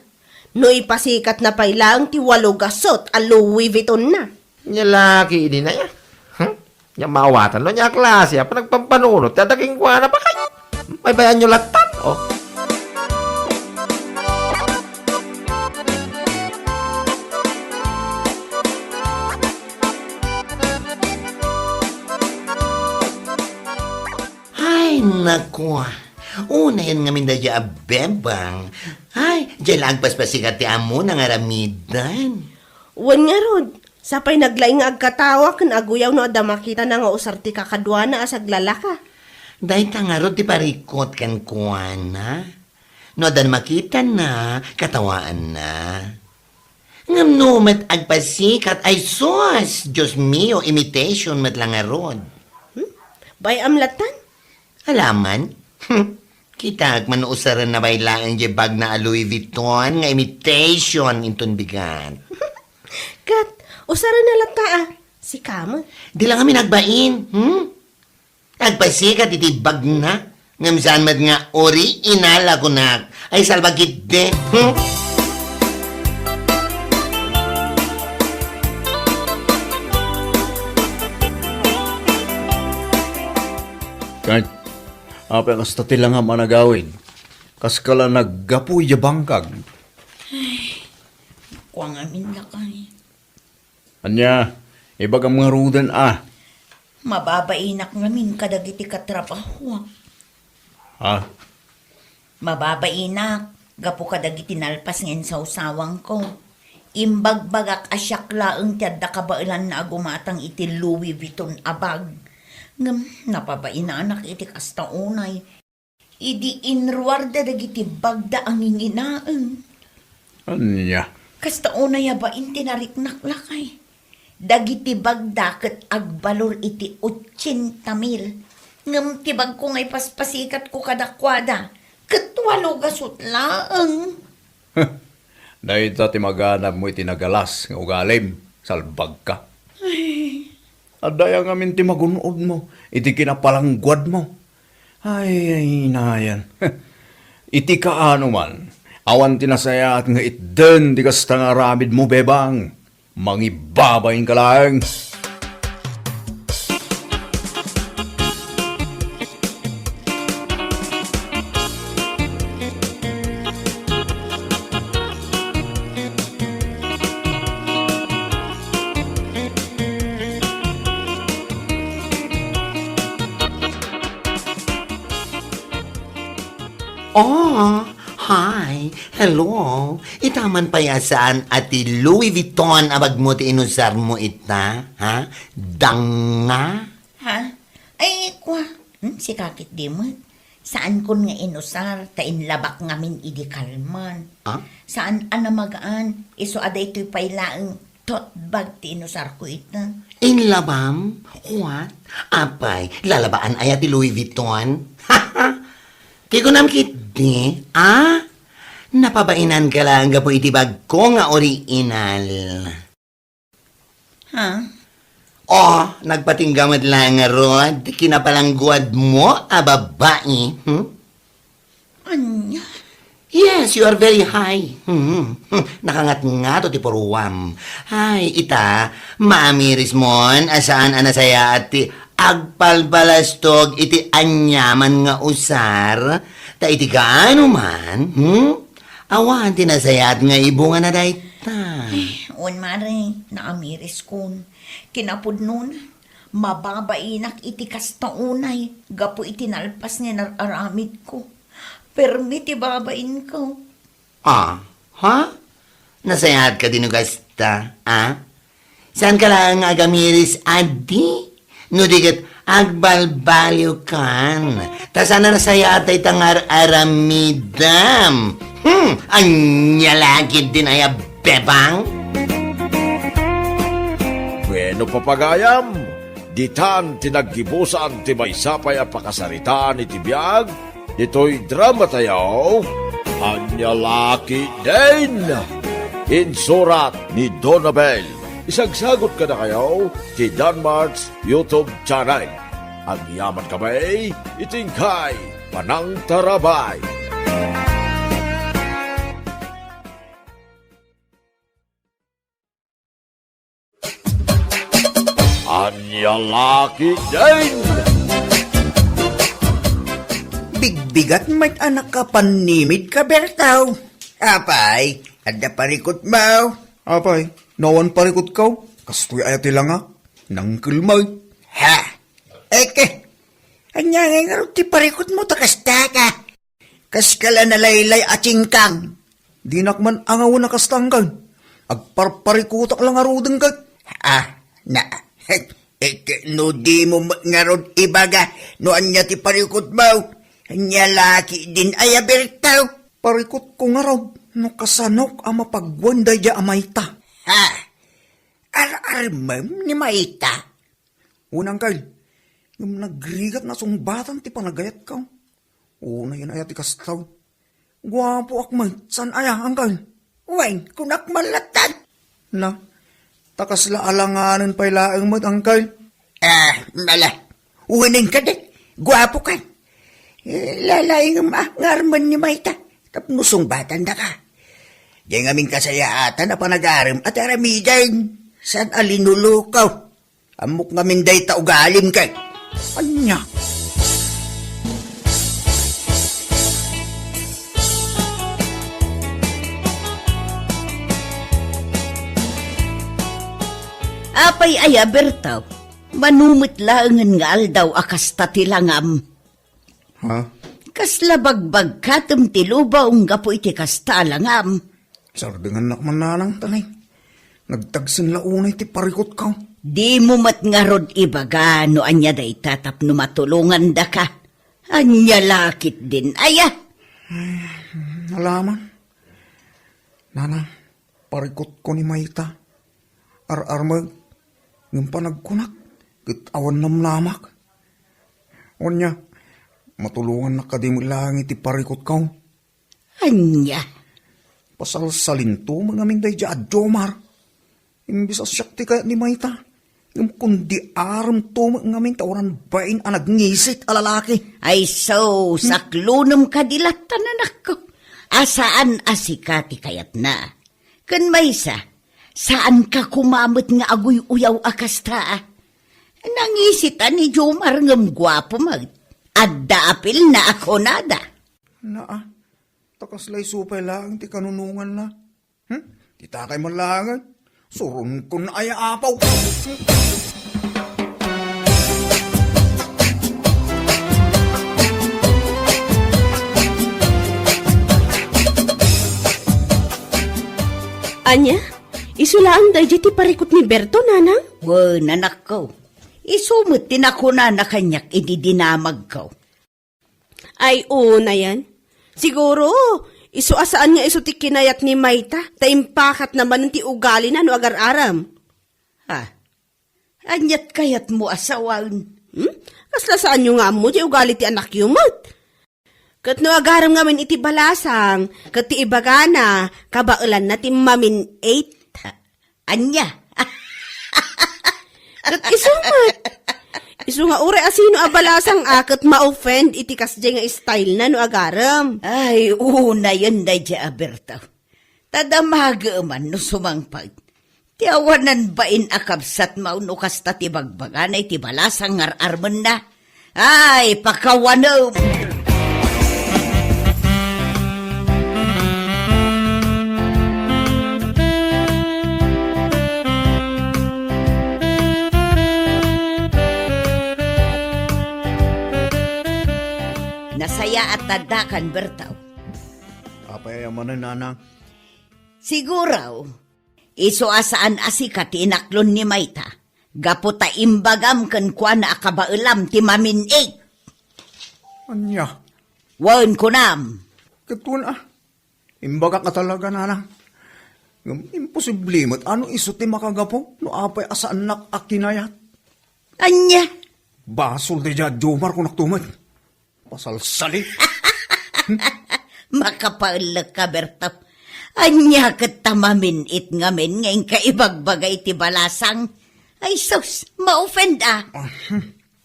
No ipasikatna pay laeng ti walo gasut a Louis Vuitton na. Nia la ketdin aya. Hmm? Nia maawatan no ania a klase a panagpampanunot ti adda kenkuana, bakay. Baybayanyo lattan, oh. Ay, naku. Unayen ngamin daydiay a Bebang. Ay, diay la agpaspasikat ti ammona nga aramiden. Wen ngarud, sapay naglaing nga agkatawa ken aguyaw no adda makitana nga usar ti kakaduana a saglalaka. Dayta ngarud ti parikut kenkuana. No adda makitana, katawaanna. Ngem no met agpasikat, ay sus, Dios mio, imitation met la ngarud. Hmm? Bay-am lattan? Alaman? Kitaek man no usarenna pay laeng diay bagna a Louis Vuitton nga imitation inton bigat. Ket, usarenna latta a, sika met. Di la ngamin agbain, hmm? Agpasikat iti bagna, ngem saan met nga original a kunak. Ay, salbag ketdi, hmm? Ket, apay kasta ti langam a nagawid? Kaskala naggapu ya bangkag. Kua ngamin, lakay. Ania, ibagam ngaruden a. Mababainak ngamin kadagiti katrabahoak. Ha? Mababainak gapu kadagiti nalpas nga insawsawangko. Imbagbagak a siak laeng ti adda kabaelanna a gumatang iti Louis Vuitton a bag. Ngem napabainanak iti kasta unay. Idi inruarda dagiti bagda a nginginaem. Ania? Kasta unay a bain ti nariknak, lakay. Dagiti bagda ket agbalor iti ochenta mil. Ngem ti bagko nga ipaspasikatko kadakuada ket walo gasut laeng. Dayta ti maganabmo iti nagalas nga ugalim, salbagka. Ay. Adda aya ngamin ti magun-odmo iti kinapalangguadmo. Ay, ay, nayan. Iti kaano man, awan ti nasayaat nga itden ti kasta nga aramidmo, Bebang. Mangibabainka laeng. Oh, hi. Hello. Ita man pay a saan a ti Louis Vuitton a bagmo ti inusarmo ita, ha? Danga? Ha? Ay, kua. Hmm, sika ketdi met. Saankon nga inusar, ta inlabak ngamin idi kalman. Ah? Saan a namagaan, isu a daytoy pay laeng tote bag ti inusarko ita. Inlabam? What? Apay, lalabaan aya ti Louis Vuitton? Ti kunam ketdi, ah? Napabainanka laeng gapu iti bagko nga original. Ha? Oh, nagpatingga met laeng ngarud ti kinapalangguadmo a babai, hmm? Ania? Yes, you are very high. Hmm. Nakangatngato ti puruam. Ay, ita, maamirismon a saan a nasayaat ti agpalpalastog iti aniaman nga usar. Ta iti kaano man, hmm? Awan ti nasayaat nga ibungana dayta. Eh, wen, mare, naamiriskon. Kinapudnona, mababainak iti kasta unay gapu iti nalpas nga inar-aramidko. Permi ti babainko. Ah, ha? Nasayaat kadi no kasta, ah? Saanka laeng nga agamiris, adi? No di ket agbalbaliwkan. Ta saan a nasayaat dayta nga ar-aramidem. Hmm, ania la ketdin aya, Bebang? Bueno, papagayam, ditan ti naggibusan ti maysa pay a pakasaritaan iti biag ditoy dramatayo, Ania la ketdin? Insurat ni Donabel. Isagsagut kadakayo ti Danmart's YouTube channel. Agyamankami iti inkay panangtarabay. Ania la ketdin? Bigbigat met a nakapannimidka, Bertaw. Apay, adda parikutmo? Apay, no awan parikutko, kastoy aya ti langa? Nangkel met. Ha? Eke, ania ngay ngarud ti parikutmo ta kasta ka? Kaskala nalaylay a tsingkang. Dinak man angawen a kasta, angkel. Agparparikutak la ngaruden ket. Ah, na, eh, no dimo met ngarud ibaga no ania ti parikutmo. Ania la ketdin aya, Bertaw? Parikutko ngarud no kasanok a mapagwan daydiay a mayta. Ha? Ar-armem ni mayta? Wen, angkel. Ngem nagrigat nga sungbatan ti panagayatko. Unayen aya ti kasta? Guapoak met, saan aya, angkel? Wen, kunak man latta. Na, ta kasla alanganen pay laeng met, angkel. Ah, mala. Wenen kadi, guapokan. Eh, lalaingem a nga armen ni mayta tapno sungbatandaka. Diay ngamin kasayaatan a panagarem a ti aramiden, saan a linulukaw. Ammok ngamin dayta ugalim ket. Ania? Apay aya, Bertaw? Mano met laengen nga aldaw a kasta ti langam. Ha? Kasla bagbagkatem ti lubong gapu iti kasta a langam. Sardengannak man, nanang, tanay. Nagtagsen la unay ti parikutko. Dimo met ngarud ibaga no ania dayta tapno matulongandaka. Ania la ketdin aya? Ay, alaman. Nanang, parikutko ni mayta. Ar-armek, ngem panagkunak, ket awan namnamak. Ania, matulongannak kadi met laeng iti parikutko? Ania? Pasalsalinto met ngamin daydiay a Jomar. Imbes a siak ti kayat ni mayta, ngem kundi aremto met ngamin ta awan bain a nagngisit a lalaki. Ay so, hmm, saklonem kadi latta, anakko. A saan a sika ti kayatna. Ken maysa, saanka koma met nga aguy-uyaw a kasta, a. Nangisit a ni Jomar ngem guapo met. Adda apilna a kunada. Naa, ta kasla isu pay laeng ti kanunonganna. Hmm? Ti takay man laengen. Suronkon aya, apaw. Ania? Isu laeng daydiay ti parikut ni Berto, nanang? Wen, anakko. Isu met ti nakunana kaniak idi dinamagko. Ay, unayen. Siguro, isu a saan nga isu ti kinayat ni mayta, ta impakatna manen ti ugalina no agar-arem. Ha? Aniat kayatmo a sawen? Hmm? Kasla saanyo nga ammo ti ugali ti anakyo met? Ket no agarem ngamin iti balasang, ket ti ibagana, kabaelanna ti mamin-it. Ania? Ket isu met. Isu nga uray asino a balasang a ket ma-offend iti kasdiay nga style na no agarem. Ay, unayen daydiay a Berto. Ta damagem man no sumangpet. Ti awanan bain a kabsat mao no kasta ti bagbagana iti balasang nga ar-armenna. Ay, pakawanem! Nasayaat ta addakan, Bertaw. Apay a manen, nanang? Siguro, isu a saan a sika ti inaklon ni mayta, gapu ta imbagam kenkuana a kabaelam ti mamin-it. Ania? Wen, kunam. Ket wen a, imbagak a talaga, nanang. Ngem imposible met a no isu ti makagapu no apay a saannak a kinayat. Ania? Basol daydiay a Jomar, kunakto met. Pasalsali. Makapaellek ka, Berto. Ania ket ta mamin-it ngamin nga inka ibagbaga iti balasang? Ay sus, ma-offend a. Ah, hmm.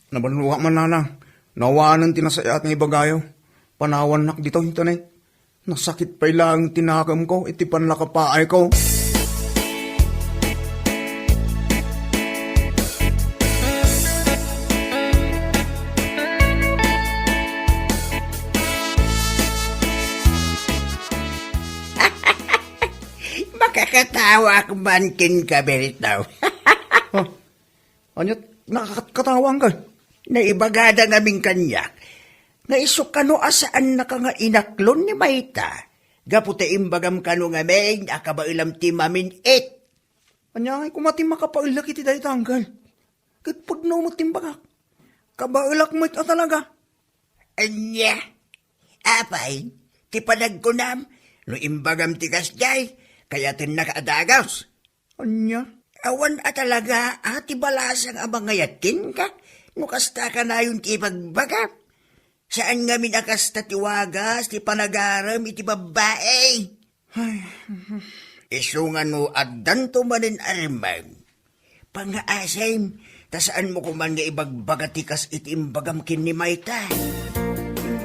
Nabannoak man, nanang. Nawanen ti nasayaat nga ibagayo. Panawannak ditoy, tanay. Nasakit pay laeng ti nakemko iti pannakapaayko. Makakatawa ak man kenka, Berto. Huh? Ania, nakakatkatawaanka? Naibagada ngamin kaniak nga isu kano a saannaka nga inaklon ni mayta, gapu ta imbagam kano ngamin a kabaelam ti mamin-it. Ania ngay koma ti makapaellek iti dayta, angkel? Ket pudno met ti imbagak. Kabaelak met a talaga. Ania? Apay, ti panagkunam, no imbagam ti kasdiay, kayatennak a dagus. Ania? Awan a talaga a ti balasang a mangayat kenka, no kasta kanayon ti ibagbagam. Saan ngamin a kasta ti wagas ti panagarem iti babbai. Ay, isu nga no addanto manen armen, pangaasem, ta saanmo koman nga ibagbaga ti kas iti imbagam ken ni mayta.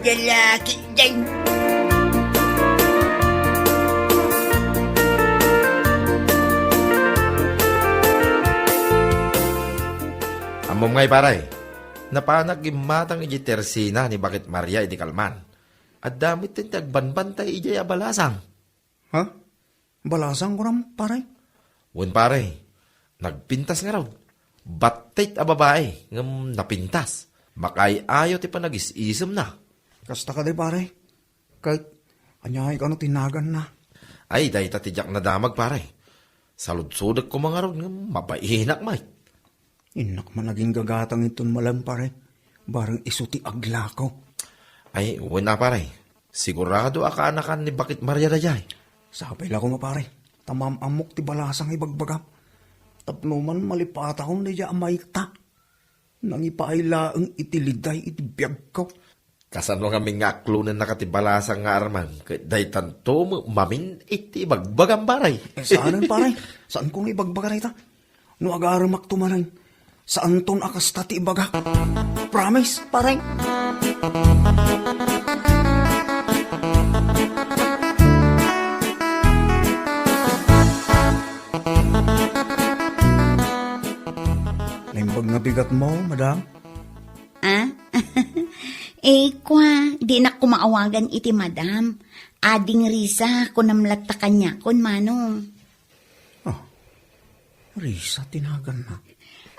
Lalaki diay. Ammom ngay, pare, napanak gimmatang iti tersina ni Bakit Maria iti kalman. Adda met ti agbanbantay idiay a balasang. Ha? Balasang, kunam, pare? Wen, pare. Nagpintas ngarud. Battit a babai, ngem napintas. Makaay-ayo ti panagis-isemna. Kasta kadi, pare? Ket aniay kano ti naganna? Ay, dayta ti diak nadamag, pare. Saludsodek koma ngarud ngem mabainak met. Innak man aginggagatang inton malem, pare. Bareng isu ti aglako. Ay, wen a, pare. Sigurado a kaanakan ni Bakit Maria daydiay. Sapay la koma, pare. Ta maam-ammok ti balasang nga ibagbagam. Tapno man malipatakon daydiay a mayta. Nangipaay laeng iti liday iti biagko. Kasano ngamin nga aklonennaka ti balasang nga armem ket daytanto met mamin iti ibagbagam, pare? Eh, saanen, pare. Saanko nga ibagbaga dayta. No agaremakto manen, saanton a kasta ti ibagak. Promise, pare. Naimbag nga bigatmo, madam? Ah? Eh, kua, dinak koma awagan iti madam. Ading Risa, kunam latta kaniakon, Manong. Ah, Risa ti naganna.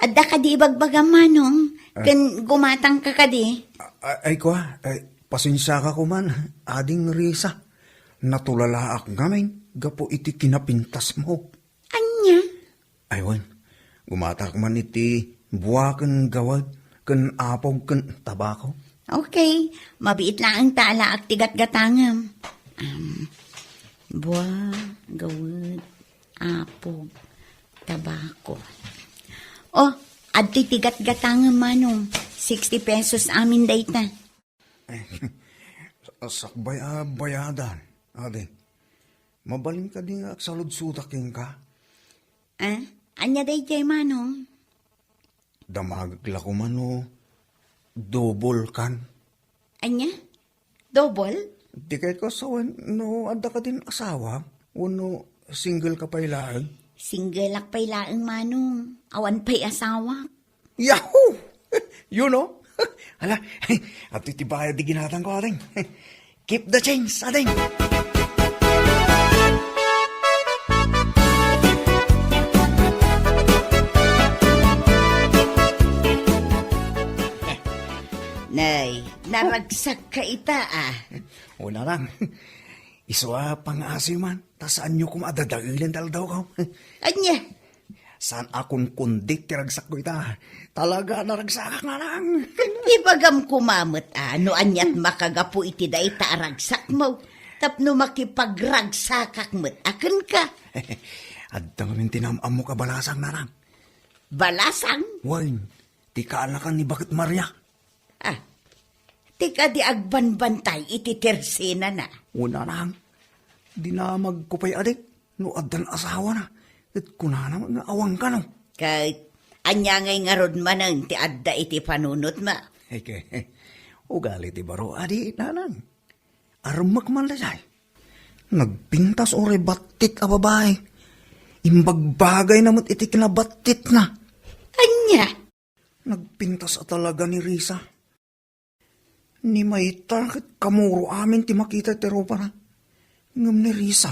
Adda kadi ibagbagam, Manong? Eh. Ken gumatangka kadi? A-, ay, kua, ay, pasensiaka koman, Ading Risa. Natulalaak ngamin gapu iti kinapintasmo. Ania? Ay, wen. Gumatak man iti bua ken gawed ken apog ken tabako. Okay. Mabiit laeng ta alaak ti gatgatangem. Um, bua, gawed, apog, tabako. Oh, adtoy ti gatgatangem, Manong. Sixty pesos amin dayta. Sakbay a bayadan, adi. Mabalin kadi nga agsaludsodak kenka? Ah, ania daydiay, Manong? Damagek la koma no double kan. Ania? Double? Di kayatko a sawen no adda kadin asawa wenno single ka pay laeng? Single ak pay laeng, Manong. Awan pay asawak. Yahoo! You know? Hala, adtoy ti bayad ti ginatangko, ading. Keep the change, ading. Nay, naragsak ka ita, ah. Una lang. Isu a pangaasim man, ta saanyo koma a dadaelen ti aldawko. Ania? Saan a kunkundit ti ragsakko ita. Talaga a naragsakak, nanang. Ibagam koma met a no aniat makagapu iti dayta a ragsakmo tapno makipagragsakak met a kenka. Adda ngamin ti naam-ammok a balasang, nanang. Balasang? Wen, ti kaanakan ni Bakit Maria. Ah, ti kadi agbanbantay iti tersenana. Una lang, dinamagko pay, adik, no addan asawana, ket kunana nga awan kano. Ket ania ngay ngarud manen ti adda iti panunotmo? Eke, ugali ti baro, adi, nanang. Armek man daydiay. Nagpintas uray battit a babai. Imbagbagayna met iti kinabattitna. Ania? Nagpintas a talaga ni Risa. Ni mayta ket kamuro amin ti makita ti rupana. Ngem ni Risa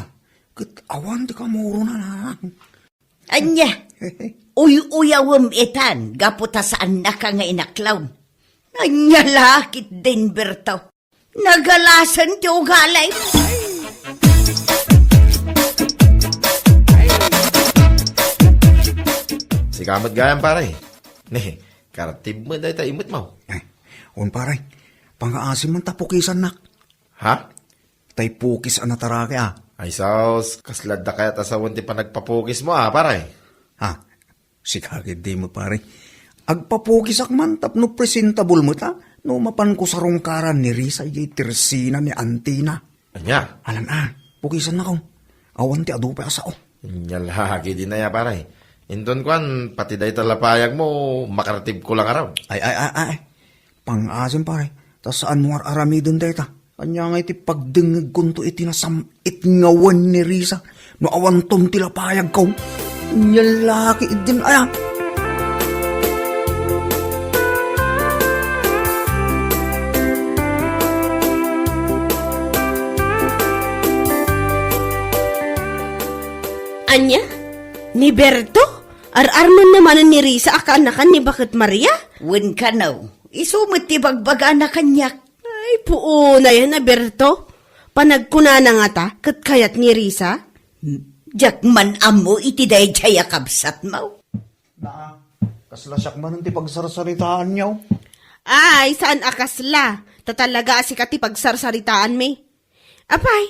ket awan ti kamurona. Ania? Uy-uyawem itan gapu ta saannaka nga inaklawem. Ania la ket din, Berto? Nagalasen ti ugalim. Sika met gayam, pare. Ne, karatib met dayta imet mo. Eh, un, pare. Pangaasim man ta pukisannak. Ha? Tay pukis a nataraki, ah. Ay, sus, kasla adda kayat a sawen ti panagpapukis mo, ah, pare? Ha? Sika ketdi met, pare. Agpapukisak man tapno presentable met, ah, no mapanko sarungkaran ni Risa idiay tersena ni antina. Ania? Alan, ah, pukisannako. Awan ti adu pay a sao. Ania la ketdin aya, pare. Inton kuan, pati dayta la payag mo, makaratibko la ngarud. Ay, ay, ay, ay. Pangaasim, pare. Ta saanmo ar-aramiden dayta. Ania ngay ti pagdengngegkonto iti nasam-it nga wen ni Risa no awanton ti lapayagko? Ania la ketdin aya? Ania? Ni Berto? Ar-armenna manen ni Risa a kaanakan ni Baket Maria? Wen kano, isu met ti bagbagana kaniak. Ay, puonayan a Berto. Panagkunana ngata, ket kayat ni Risa? Diak man ammo iti daydiay a kabsatmo. Naa, kasla siak manen ti pagsarsaritaanyo. Ay, saan a kasla. Ta talaga a sika ti pagsarsaritaanmi. Apay,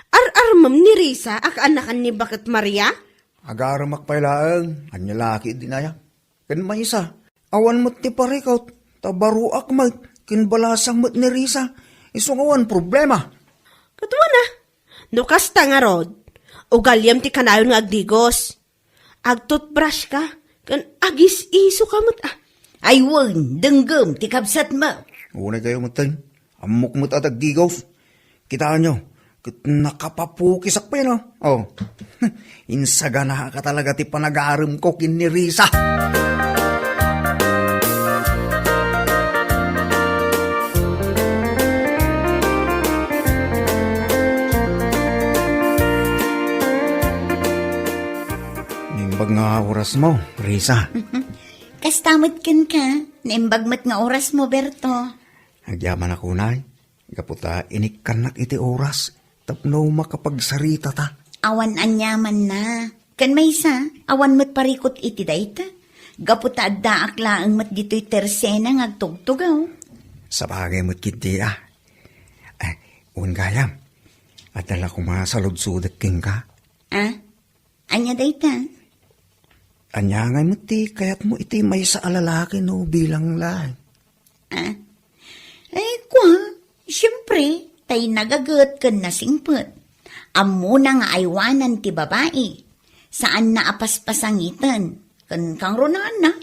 ar-armem ni Risa a kaanakan ni Baket Maria? Agaremak pay laeng, ania la ketdi aya. Ken maysa, awan met ti parikut, ta baruak met, ken balasang met ni Risa. Isu nga awan problema. Ket wen a, no kasta ngarud, ugaliam ti kanayon nga agdigos. Agtoothbrush ka, ken agis-iso ka met, ah. Ay wen, denggem ti kabsatmo. Unay kayo metten. Ammok met a dagdigos. Kitaenyo, ket nakapapukisak pay, no? Oh. Insaganaak talaga ti panagaremko ken ni Risa. Naimbag nga orasmo, Risa. Kasta met kenka, naimbag met nga orasmo, Berto. Agyamanak unay, gapu ta inikkannak iti oras tapno makapagsaritata. Awan aniamanna. Ken maysa, awan met parikut iti dayta. Gapu ta addaak laeng met ditoy tersena nga agtugtugaw. Sabagay met ketdi, ah. Eh, wen gayam, adda la koma saludsodek kenka. Ah? Ania dayta? Ania ngay met ti kayatmo iti maysa a lalaki no bilang laeng? Ah? Eh, kua, siempre, tay nagaget ken nasingpet. Ammona nga aywanan ti babai. Saanna a paspasangiten. Ken kangrunaanna,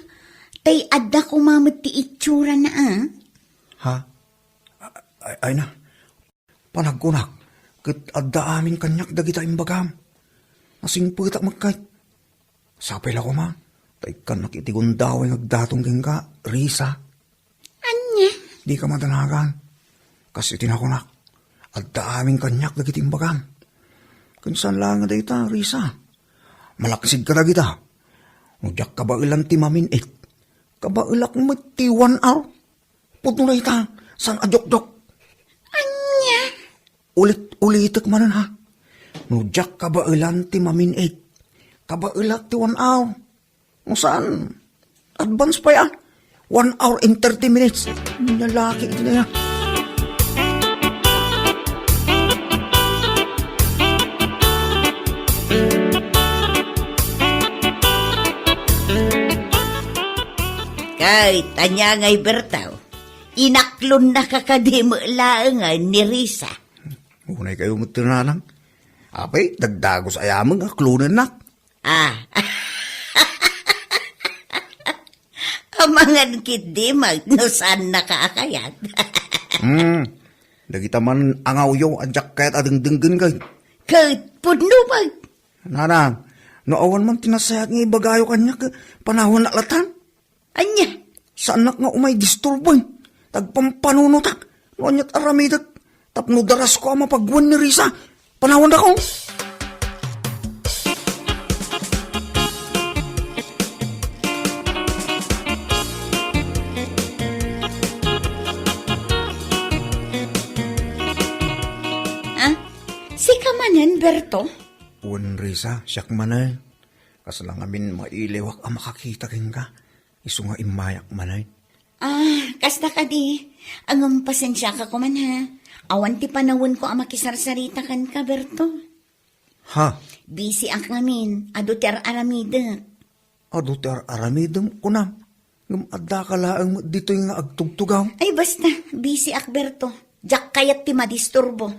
tay adda koma met ti itsurana, ah. Ha? Ay, ay na. Panagkunak, ket adda amin kaniak dagita imbagam. Nasingpetak met kay. Sapay la koma, ta ikkannak iti gundaway nga agdaton kenka, Risa. Ania? Dika madanagan. Kas iti nakunak, adda amin kaniak dagiti imbagam. Ken saan laeng nga dayta, Risa. Malaksid ka dagita. No diak kabaelan ti mamin-it, kabaelak met ti one hour. Pudno dayta, saan a jokjok. Ania? Ulit-ulitek manen, ha? No diak kabaelan ti mamin-it, kabaelak ti one hour. No saan, advance pay, ah. One hour and thirty minutes. Lalaki iti na yan. Kay, tanya ngay Bertaw, inaklonnaka kadi met laengen ni Risa. Unay kayo met ti nanang. Apay, dagdagus ayameng aklonennak. Ah. Amangan ketdi met no saannaka a kayat. Hmm. Dagita man angawyo a diak kayat a dengdenggen kay. Ket pudno met. Nanang, no awan man ti nasayaat nga ibagayo kaniak, panawannak latan. Ania? Saannak nga umay disturboen. Tagpampanunotak. No aniat aramidek. Tapno darasko a mapagwen ni Risa. Panawandakon. Ah, sika manen, Berto? Wen, Risa, siak manen. Kasla ngamin mailiwak a makakita kenka. Isu nga immayak manen. Ah, kasta kadi. Ngem pasensiaka koman, ha. Awan ti panawenko a makisarsarita kenka, Berto. Ha? Bisiak ngamin. Adu ti ar-aramidek. Adu ti ar-aramidem, kunam. Ngem addaka laeng met ditoy nga agtugtugaw. Ay, basta. Bisiak, Berto. Diak kayat ti madisturbo.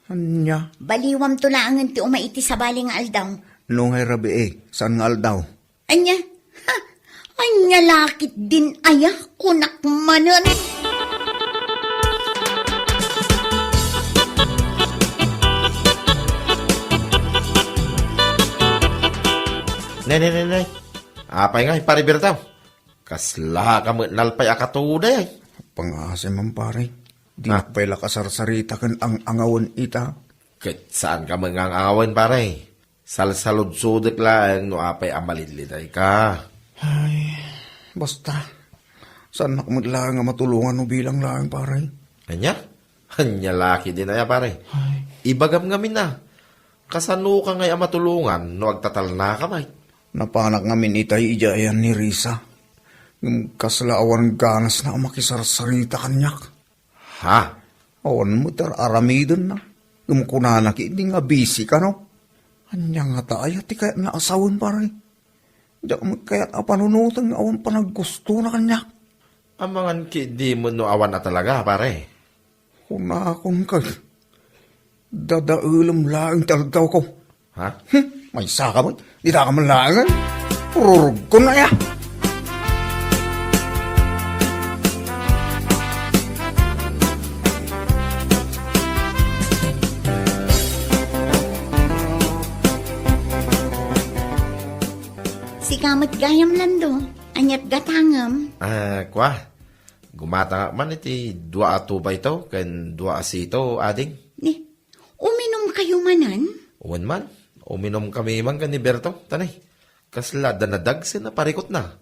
Ania? Baliwamto laengen ti umay iti sabali nga aldaw. No ngay rabii, saan nga aldaw? Ania? Ha? Ania la ketdin aya, kunak manen. Nay, nay, nay, nay. Apay ngay, Pare Bertaw? Kasla ka met nalpay a katuday, ay. Pangasim man, pare. Di Ah. pay la kasarsarita ken ang-angawen ita. Ket saan ka met nga ang-angawen, pare? Salsaludsodek laeng no apay a malidlitayka. Ay, basta. Saannak met laeng a matulongan no bilang laeng, pare. Ania? Ania la ketdin aya, pare? Ay. Ibagam ngamin a. Kasanoka ngay a matulongan no agtatalnaka met? Napanak ngamin itay idiay ayan ni Risa. Ngem kasla awan ganasna a makisarsarita kaniak. Ha? Awan met ar-aramidenna. Ngem kunana ketdi nga busy kano. Ania ngata aya ti kayatna a sawen, pare? Diak met kayat a panunoten nga awan panaggustona kaniak. Amangan ketdi met no awan a talaga, pare. Kunakon kay, dadaelem laeng ti aldaw ko. Ha? Hmm, maysaka met. Dita ka man laengen. Rurugkon aya. Sika met gayam, Lando. Aniat gatangem? Ah, kua. Gumatangak man iti dua a tubayto ken dua a sito, ading. Ni, uminumkayo manen? Wen man, uminumkami man ken ni Berto, tanay. Kasla adda nadagsen a parikutna.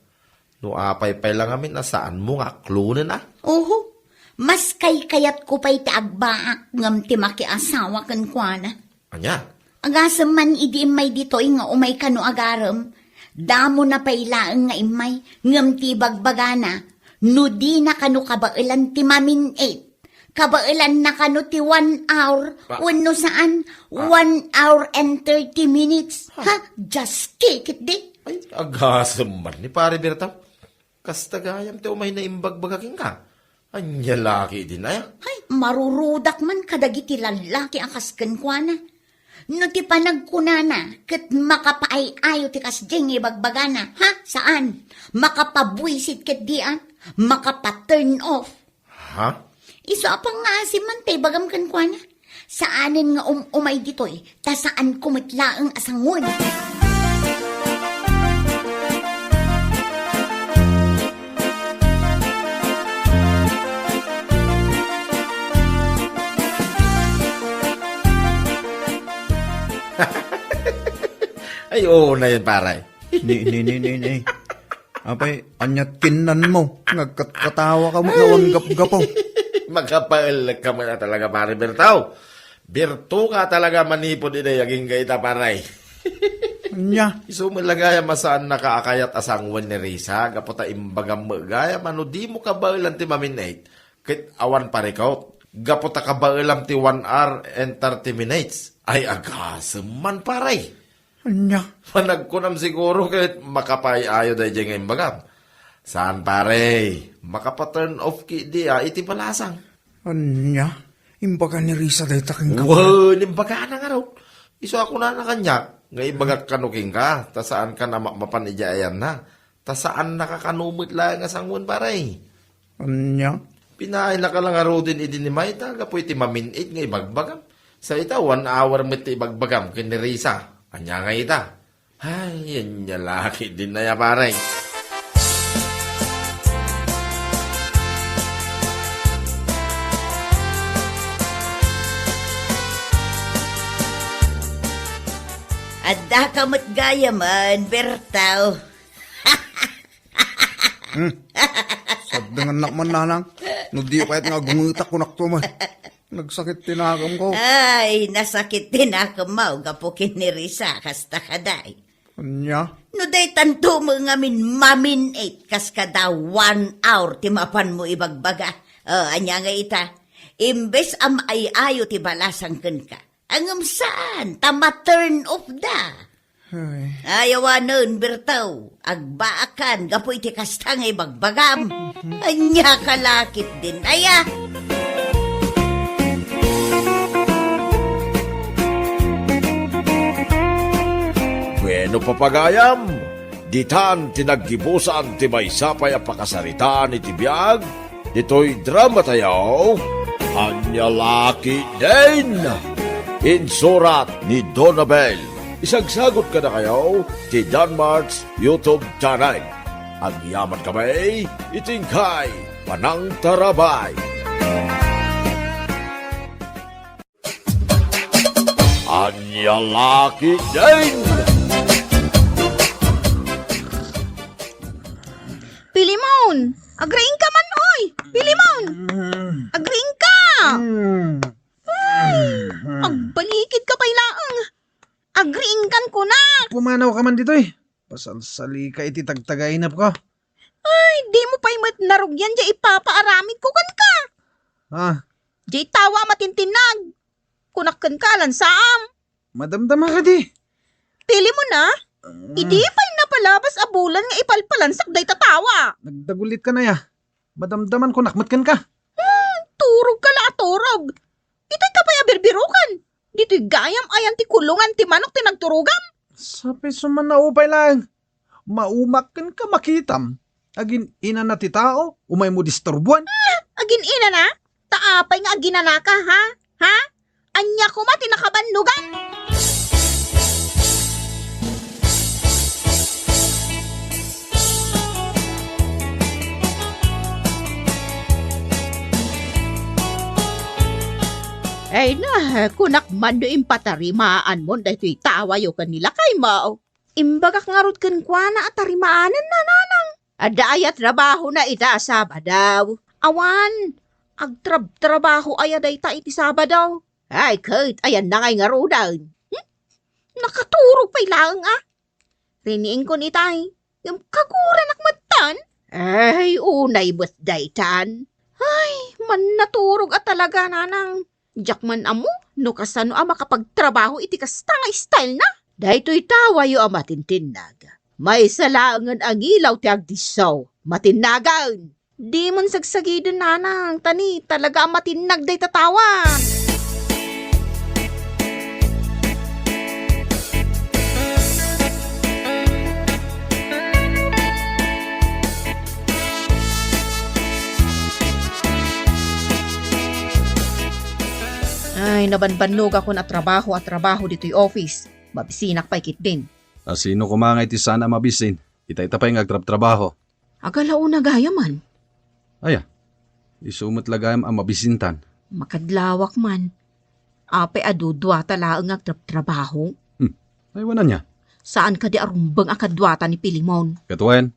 No apay pay la ngamin a saanmo nga aklonen a? Oho, mas kaykayatko pay ti agbaak ngem ti makiasawa kenkuana. Ania? Agasem man idi immay ditoy nga umay kano agarem, damona pay laeng nga immay, ngem ti ibagbagana, no dina kano kabaelan ti mamin-it, kabaelanna kano ti one hour, Ah. wenno saan, Ah. one hour and thirty minutes. Ah. Ha? Just kick it, di? Ay, agasem man ni Pare Berta. Kasta gayam ti umay naimbagbaga kenka. Ania la ketdin aya? Hay, marurudak man kadagiti lallaki a kas kenkuana. No ti panagkunana ket makapaay-ayo ti kasdiay nga ibagbagana, ha? Saan? Makapabuisit ketdi a? Makapa-turn off. Ha? Isu a pangngaasim man ta ibagam kenkuana. Saanen nga um-umay ditoy, ta saanko met laeng a sangoen. Ay, oo na yun, pare. Ni, ni, ni, ni, ni. Apay, aniat kinnanmo? Nagkatkatawa ka met nga awan gapgapo. Makapaellek ka met a talaga, Pare Berto. Berto ka talaga manipud idi agingga ita, pare. Ania? Isu met la gayam a saannaka a kayat a sangoen ni Risa, gapu ta imbagam met gayam a no dimo kabaelan ti mamin-it, ket awan parikut. Gapu ta kabaelam ti one hour and thirty minutes. Ay, agasem man, pare. Ania? Panagkunam siguro ket makapaay-ayo daydiay nga imbagam. Saan, pare? Makapa-turn off ketdi a iti balasang. Ania? Imbaga ni Risa dayta kenka? Wen, imbagana ngarud. Isu a kunana kaniak nga ibagak kano kenka, ta saankan a mapmapan idiay ayanna. Ta saannaka kano met laeng a sangoen, pare. Ania? Pinaayna ka la ngaruden idi ni Mayta gapu iti mamin-it nga ibagbagam. Sa ita, one hour met ti ibagbagam ken ni Risa. Ania nga ita? Ay, ania la ketdin aya, pare. Addaka met gayamen, Bertaw. Hmm. Saddengennak man, nanang. No di kayat nga agungetak, kunakto met. Nagsakit ti nakemko. Ay, nasakit ti nakemmo gapu ken ni Risa, kasta kadi. Ania? No daytanto met ngamin mamin-it, kas kada one hour ti mapanmo ibagbaga. O, ania nga ita? Imbes a maay-ayo ti balasang kenka, ngem saan, ta ma-turn off da. Ay. Ay, awanen, Bertaw. Agbaakan gapu iti kasta nga ibagbagam. Ania ka la ketdin aya? Bueno, papagayam, ditan ti naggibusan ti maysa pay a pakasaritaan iti biag ditoy dramatayo, Ania la ketdin? Insurat ni Donabel. Isagsagut kadakayo ti Danmart's YouTube channel. Agyaman kami iti inkay panangtarabay. Ania la ketdin? Pilimon! Agriingka man, oy! Pilimon! Agriingka! Ay, agbalikidka pay laeng. Agriingkan kunak. Pumanawka man ditoy. Pasalsalika iti tagtagainepko. Ay, dimo pay met narugian diay ipapaaramidko kenka. Ah. Diay tawa a matintinnag. Kunak kenka, alansaam. Madamdama kadi. Pilimon a? Ah. Idi pay napalabas a bulan nga ipalpalansak dayta tawa. Nagdagulitkan aya. Madamdaman kunak met kenka. Hmm, turogka la a turog. Itay ka pay a birbirokan. Ditoy gayam ayan ti kulongan ti manok ti nagturogam. Sapay suman a upay laeng. Maumak kenka makitam. Agin-inana ti tao, umaymo disturbuan. Ah, agin-inana? Ta apay nga aginanaka, ha? Ha? Ania koma ti nakabannogan? Ay na, kunak man no impatarimaanmon daytoy tawayo ken ni lakaymo. Imbagak ngarud kenkuana a tarimaanenna, nanang. Adda aya trabahona ita a Sabado? Awan, agtrabtrabaho aya dayta iti Sabado. Ay, ket ayanna ngay ngaruden? Hmm? Nakaturog pay laeng a. Riniingkon itay, ngem kaguranak metten. Ay, unay met daytan. Ay, mannaturog a talaga, nanang. Diak man ammo no kasano a makapagtrabaho iti kasta nga style na. Daytoy tawayo a matintinnag, maysa laengen a ngilaw ti agdisso. Matinnagen! Dimon sagsagiden, nanang, ta ni talaga a matinnag dayta tawa. Ay, nabanbannogakon a trabaho a trabaho ditoy office. Mabisinak pay ketdin. A sino koma nga iti saan a mabisin? Itay ta pay nga agtrabtrabaho. Agalauna gayam man. Aya, isu met la gayam a mabisintan. Makadlawak man. Apay a duduata laeng nga agtrabtrabaho? Hmm. Ay, wen ania? Saan kadi a rumbeng a kaduata ni Pilimon? Ket wen?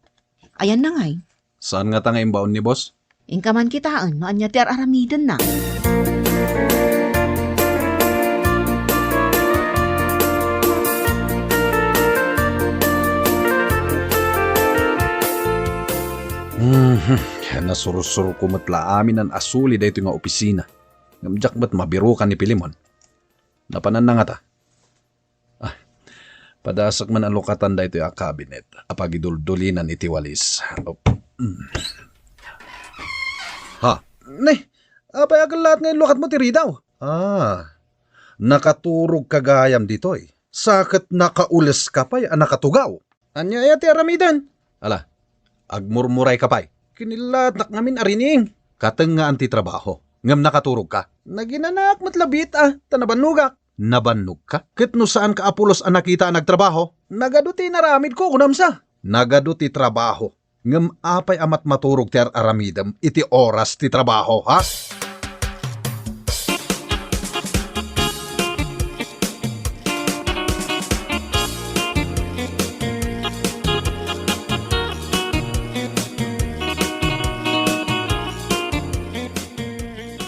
Ayanna ngay. Saan ngata nga imbaon ni boss? Inka man kitaen no ania ti ar-aramidenna. Mhm. Nasursurko met la aminen a suli daytoy nga opisina. Ngem diak met mabirokan ni Pilimon. Napananna ngata? Ah, padasek man a lukatan daytoy a cabinet a pagiduldulinan iti walis. Oh, mm. Ha? Ne, apay a kellaat nga inlukatmo ti ridaw? Ah, nakaturogka gayam ditoy. Sa ket nakauleska pay a nakatugaw. Ania aya ti aramiden? Ala, agmurmurayka pay. Kinillaatnak ngamin a rining. Katengngaan ti trabaho, ngem nakaturogka. Naginanak met labiit a, ta nabannogak. Nabannogka? Ket no saanka a pulos a nakita a nagtrabaho? Nagadu ti inaramidko, kunam sa. Nagadu ti trabaho. Ngem apay a matmaturog ti ar-aramidem iti oras ti trabaho, ha?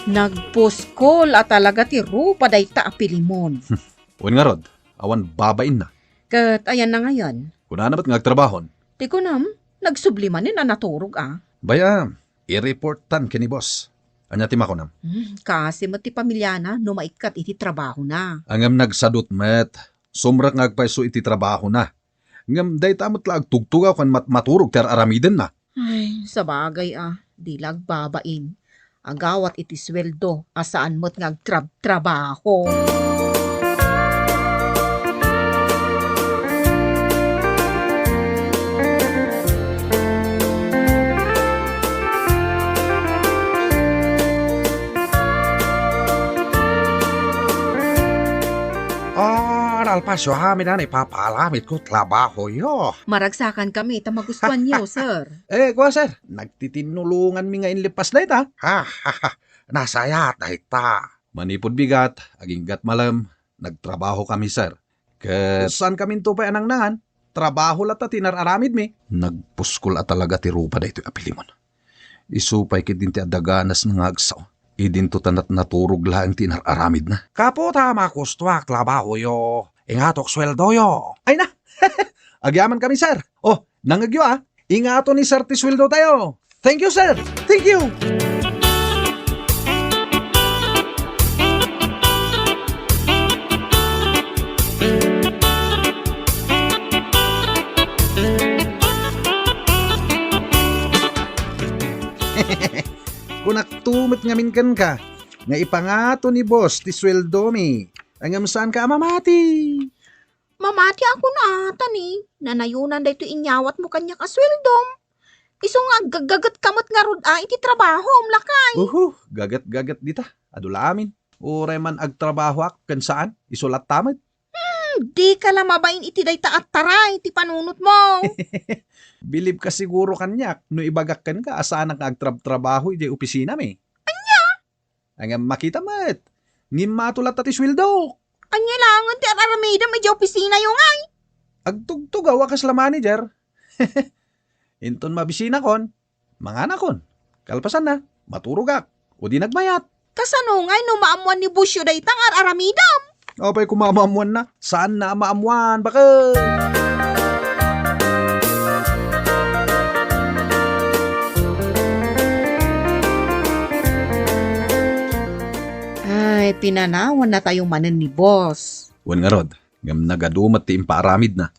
Nagpuskol a talaga ti rupa dayta a Pilimon. Wen ngarud, awan babainna. Ket ayanna ngayen? Kunana met nga agtrabahon. Ti kunam, nagsubli manen a naturog a. Bay-am, i-reportan ken ni boss. Ania ti makunam? Hmm, kaasi met ti pamiliana no maikkat iti trabahona. Ngem nagsadut met. Sumrek nga agpayso iti trabahona. Ngem dayta met la agtugtugaw ken matmaturog ti ar-aramidenna. Ay, sabagay a, di la agbabain. Agawat iti sueldo a saan met nga agtrabtrabaho. Ah, nalpasyo amin a ipapaaramid ko trabahoyo. Maragsakan kami ta magustuanyo, sir. Eh, kua, sir, nagtitinnulonganmi nga inlepas dayta. Ha, ha, ha. Nasayaat dayta. Manipud bigat, aginggat malem, Nagtrabaho kami, sir. Ket saan kaminto pay a nangnangan? Trabaho latta ti inar-aramidmi. Nagpuskol a talaga ti rupa daytoy a Pilimon. Isu pay ketdin ti adda ganas nga agsao. Idinto ta nat-, naturog laeng ti inar-aramidna. Kaputa, makustuak trabahoyo. Ingatok sueldoyo. Ay na! Agyaman kami, sir. Oh, nangegyo, ah. Ingato ni sir ti sueldo tayo. Thank you, sir. Thank you. Kunakto met ngamin kenka, nga ipangato ni boss ti sueldomi. Ngem saanka a mamati. Mamati a kuna, tani, nanayonan daytoy inyawatmo kaniak a sueldom. Isu nga aggaggagetka met ngarud a iti trabahom, lakay. Uhu, gaget-gaget dita. Adu la amin. Uray man agtrabahoak ken saan, isu latta met. Hmm, dika la mabain iti dayta a taray ti panunotmo. Bilibka siguro kaniak no ibagak kenka a saanak nga agtrabtrabaho idiay opisinami. Ania? Ngem makita met. Ngimmato latta ti sueldo. Ania laengen ti ar-aramidem idiay opisinayo ngay? Agtugtugaw a kasla manager. Inton mabisinakon, manganakon. Kalpasanna, maturogak. O di nagmayat. Kasano ngay no maammoan ni bossyo dayta nga ar-aramidem? Apay koma maammoanna? Saanna a maammoan, baket? Ay, pinanawannatayo manen ni boss. Wen ngarud, ngem nagadu met ti impaaramidna.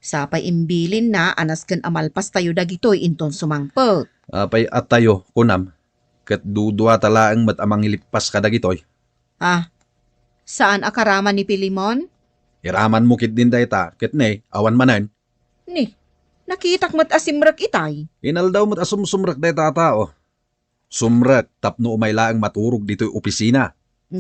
Sapay imbilinna a nasken a malpastayo dagitoy inton sumangpet. Apay a tayo, kunam, ket duduata laeng met a mangilippas kadagitoy. Ah, saan a karaman ni Pilimon? Iramanmo ketdin dayta, ket ne, awan manen. Ni, nakitak met a simrek itay. Inaldaw met a sumsumrek dayta a tao. Sumrek tapno umay laeng maturog ditoy opisina.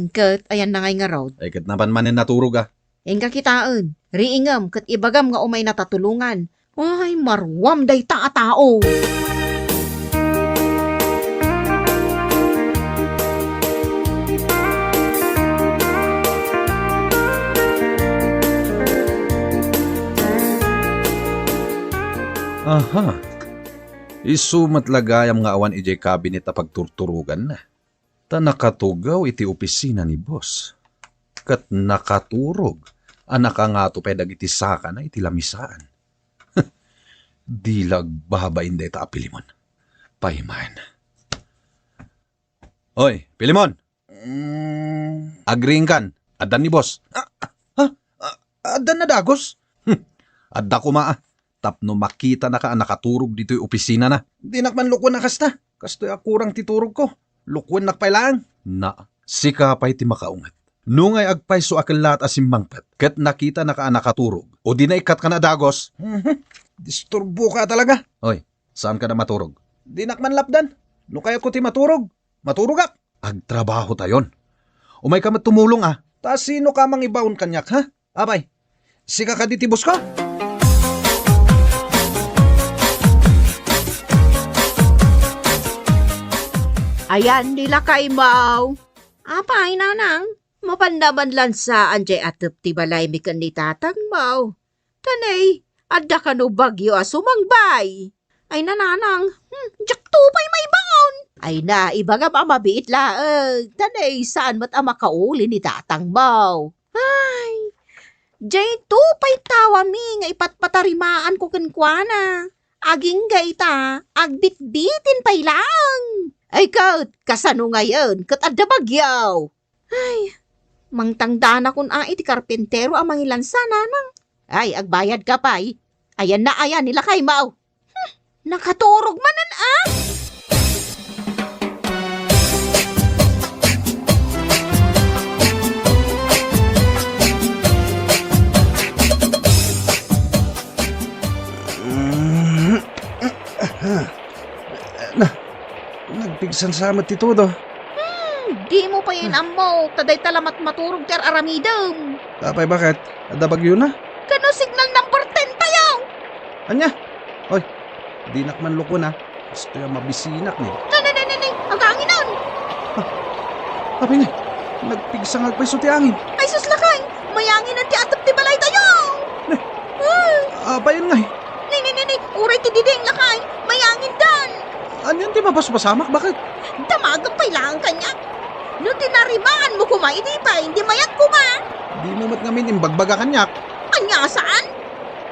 Ket ayanna ngay ngarud? Ay, ket napan manen naturog, ah. Inka kitaen, riingem ket ibagam nga umayna ta tulongan. Ay, maruam dayta a tao. Aha. Isu met la gayam nga awan idiay kabinet a pagturturoganna. Ta nakatugaw iti opisina ni boss. Ket nakaturog a nakangato pay dagiti sakana iti lamisaan. Di la agbabain dayta a Pilimon. Payman. Oy, Pilimon! Mm. Agriingkan, addan ni boss. Ah, ah, ah, addan na dagos? Hmm, adda koma, ah, tapno makitanaka a nakaturog ditoy opisinana. Dinak man lukuen a kasta. Kastoy a kurang ti turogko. Lukuennak pay laeng. Na, sika pay ti makaunget. Nungay agpayso a kellaat a simmangpet, ket nakitanaka a nakaturog, o di naikkatka a dagos? Mhm. Disturboka talaga. Oy, saanka a maturog? Dinak man lapdan. No kayatko ti maturog, maturogak. Agtrabahotayon. Umayka met tumulong, ah. Ta sinoka mangibaon kaniak, ha? Apay, sika kadi ti boss ko? Ayan ni lakay, Maw. Apay, nanang, mapanna man lansaan jay atep ti balaymi ken ni tatang, Maw. Tanay, adda kano bagyo a sumangbay? Ay, nananang, hmm, diak to pay maibaon. Ay na, ibagam a mabiit laeng. Tanay, saan met a makauli ni tatang, Maw? Ay, jay to pay tawami nga ipatpatarimaan ko kenkuana. Agingga ita, agbitbitin pay laeng. Ay ket, kasano ngayen? Ket adda bagyo. Ay, mangtangdanakon a iti karpintero a mangilansa, nanang. Ay, agbayadka pay. Ayan na, ayan ni lakay, Maw. Hmm, nakaturog manen, ah. Na, nagpigsan sa met ti todo. Hmm, dimo pay inammo, ta dayta la met maturog ti ar-aramidem. Apay, baket? Adda bagyona? Kano signal number ten tayo? Ania? Oy, dinak man lukuen, ah. Kastoy a mabisinak ni. Ne, ne, ne, ne, ne, aganginan! Ah, apay ngay, nagpigsa nga agpayso ti angin. Ay, sus, lakay! Mayanginen ti atep ti balaytayo! Ne. Ay! Apayen ngay? Ni, ni, ni, ni, uray ti diding lakay, mayangindan! Anian ti mapaspasamak, baket? Damagem pay laeng kaniak. No tinarimaanmo koma idi pay, di mayat koma. Dimo met ngamin imbagbaga kaniak. Ania saan?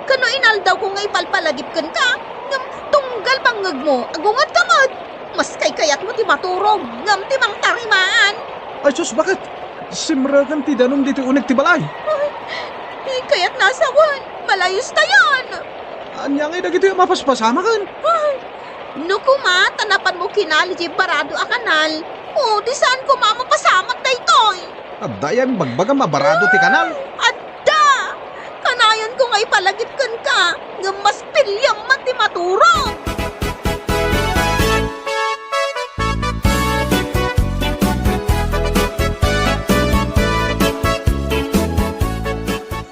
Kano inaldawko nga ipalpalagip kenka, ngem tunggal bangngegmo, agungetka met. Mas kaykayatmo ti maturog, ngem ti mangtarimaan. Ay sus, baket? Simreken ti danum ditoy uneg ti balay. Ay, kayatna a sawen, malayustayon. Ania ngay dagitoy a mapaspasamaken? Ay, no koma ta napanmo kinali diay barado a kanal, o, di saan koma a mapasamak daytoy. Adda aya imbagbagam a barado ti kanal? Adda! Kanayonko nga ipalagip kenka, ngem mas piliam met ti maturog!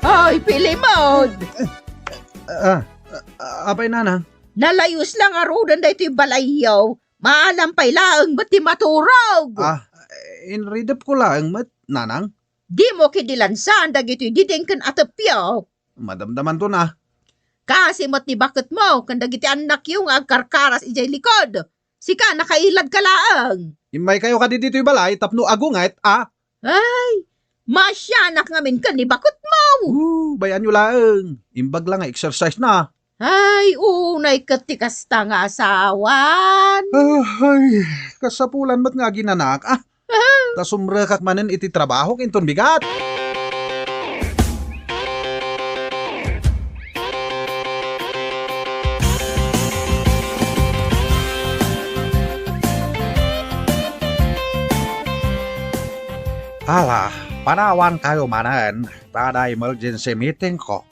Ay, Pilimon! Ah, ah, apay, nanang? Nalayus la ngaruden daytoy balayyo. Maalam pay laeng met ti maturog. Ah, inridepko laeng met, nanang. Dimo kadi lansaan dagitoy diding ken atepyo. Madamdamanton a. Kaasi met ni baketmo ken dagiti annakyo nga agkarkaras idiay likod. Sika, nakailadka laeng. Immaykayo kadi ditoy balay tapno agunget a. Ay, maasianak ngamin ken ni baketmo. Oo, bay-anyo laeng. Imbag la nga exercise na. Ay, unay ket ti kasta nga asawan. Ah, ay, kasapulan met nga aginanak. Ah, ta sumrekak manen iti trabahok inton bigat. Ala, panawankayo manen, ta adda emergency meetingko.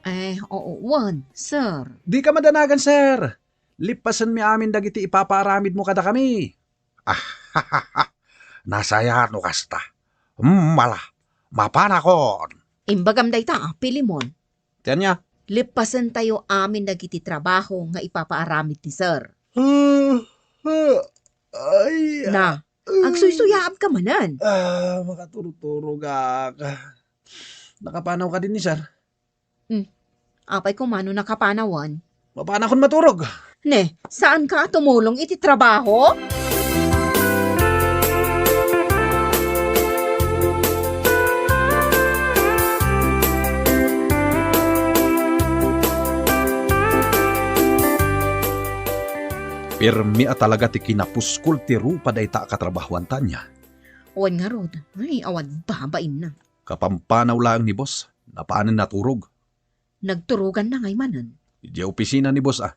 Eh, oo, wen, sir. Dika madanagan, sir. Lippasenmi amin dagiti ipapaaramidmo kadakami. Ah, nasayaat no kasta. Hmm, ala, mapanakon. Imbagam dayta, Pilimon. Ti ania? Lippasentayo amin dagiti trabaho nga ipapaaramid ni sir. Ah, ah, ay, Na, ah, agsuysuyaabka manen. Ah, makaturturogak. Nakapanaw kadi ni sir? Hmm. Apay koma no nakapanawan? Mapanakon maturog. Ne, saanka a tumulong iti trabaho? Pirmi a talaga ti kinapuskol ti rupa dayta a katrabahoan, Tania. Wen ngarud, ay, awan babainna. Kapampanaw laeng ni boss, napanen naturog. Nagturoganna ngay manen. Idiay opisina ni boss a.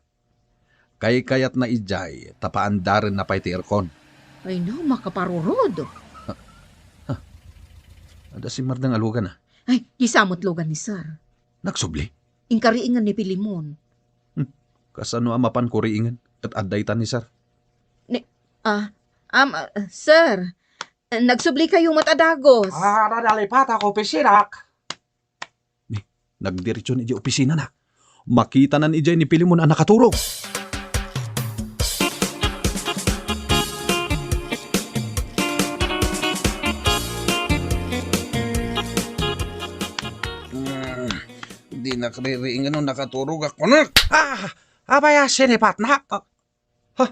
Kaykayatna idiay, ta paandarenna pay ti aircon. Ay no, makaparurod. Ha? Ha? Adda simmardeng a lugan a. Ay, disa met lugan ni sir. Nagsubli? Inkariingen ni Pilimon. Hmm. Kasano a mapan kuriingen? Ket adda ita ni sir. Ni, ah, am, ah, sir, nagsublikayo met a dagus. Ah, nalipatko opisinak. Ni, nagdiretso ni idiay opisinana. Makitanan idiay ni Pilimon a nakaturog. Hmm, dinak ririingen no nakaturog a kunak. Ah! Apay a sinipatnak? Ha?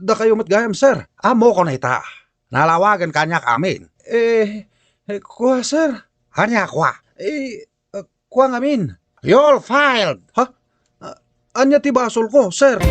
Dakayo met gayam, sir. Ammokon ita. Nalawagen kaniak amin. Eh, eh, kua, sir. Ania kua? Eh, eh, kua ngamin. You're fired. Ha? Ah, ania ti basolko, sir?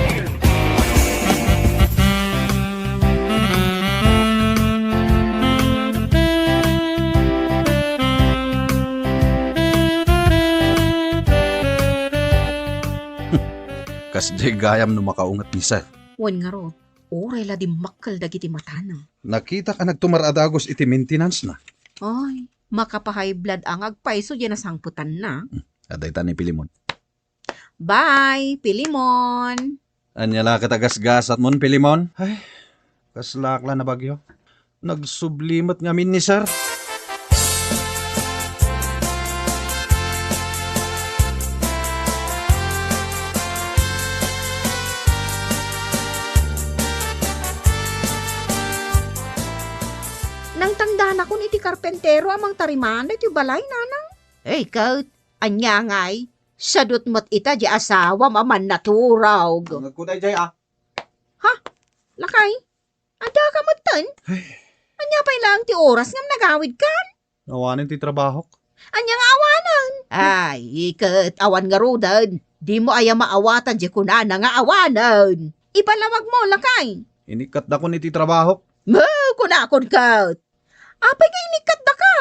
Kasdiay gayam no makaunget ni sir. Wen ngarud, uray la dimmakkel dagiti matana. Nakitak a nagtumar a dagus iti maintenance-na. Ay, maka-high blood a nga agpayso diay nasangpetanna. Hmm, adda ita ni Pilimon. Bye, Pilimon! Ania la ket a gasgasatmon, Pilimon? Ay, kaslaak la a bagyo. Nagsubli met ngamin ni sir. Nangtangdana Nakon iti karpentero a mangtariman daytoy balay, nanang. Ay, ket, ania ngay? Sadut met ita di asawam a mannaturog. Ang agkuday jay, ah. Ha? Lakay? Adda ka metten? Ay. Ania pay laeng ti oras ngem nagawidkan? Awanen ti trabahok. Ania nga awanen? Ay, iket awan ngaruden. Dimo aya maawatan di kunana nga awanen. Ibalawag mo, lakay. Inikkatdakon iti trabahok. Mo, kunakon ket. Apay nga inikkatdaka?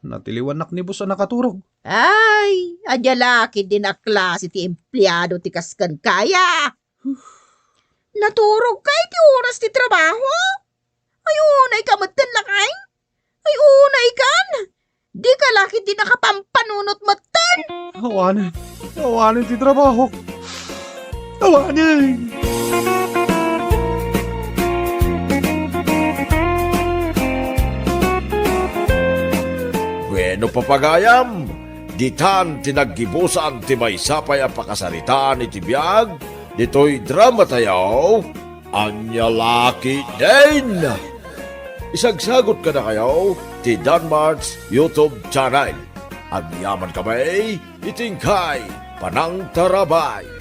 Natiliwannak ni boss a nakaturog. Ay, ania la ketdin a klase ti empleado ti kas kenka aya? Naturogka iti oras ti trabaho? Ay, unayka metten, lakay? Ay, unaykan! Dika la ketdi nakapampanunot metten! Awanen. Awanen ti trabaho. Awanen! Bueno, papagayam, ditan ti naggibusan ti maysa pay a pakasaritaan iti biag ditoy drama tayo, Ania La Ketdin. Isagsagut kadakayo ti Danmart's YouTube channel. Agyamankami iti inkay panangtarabay.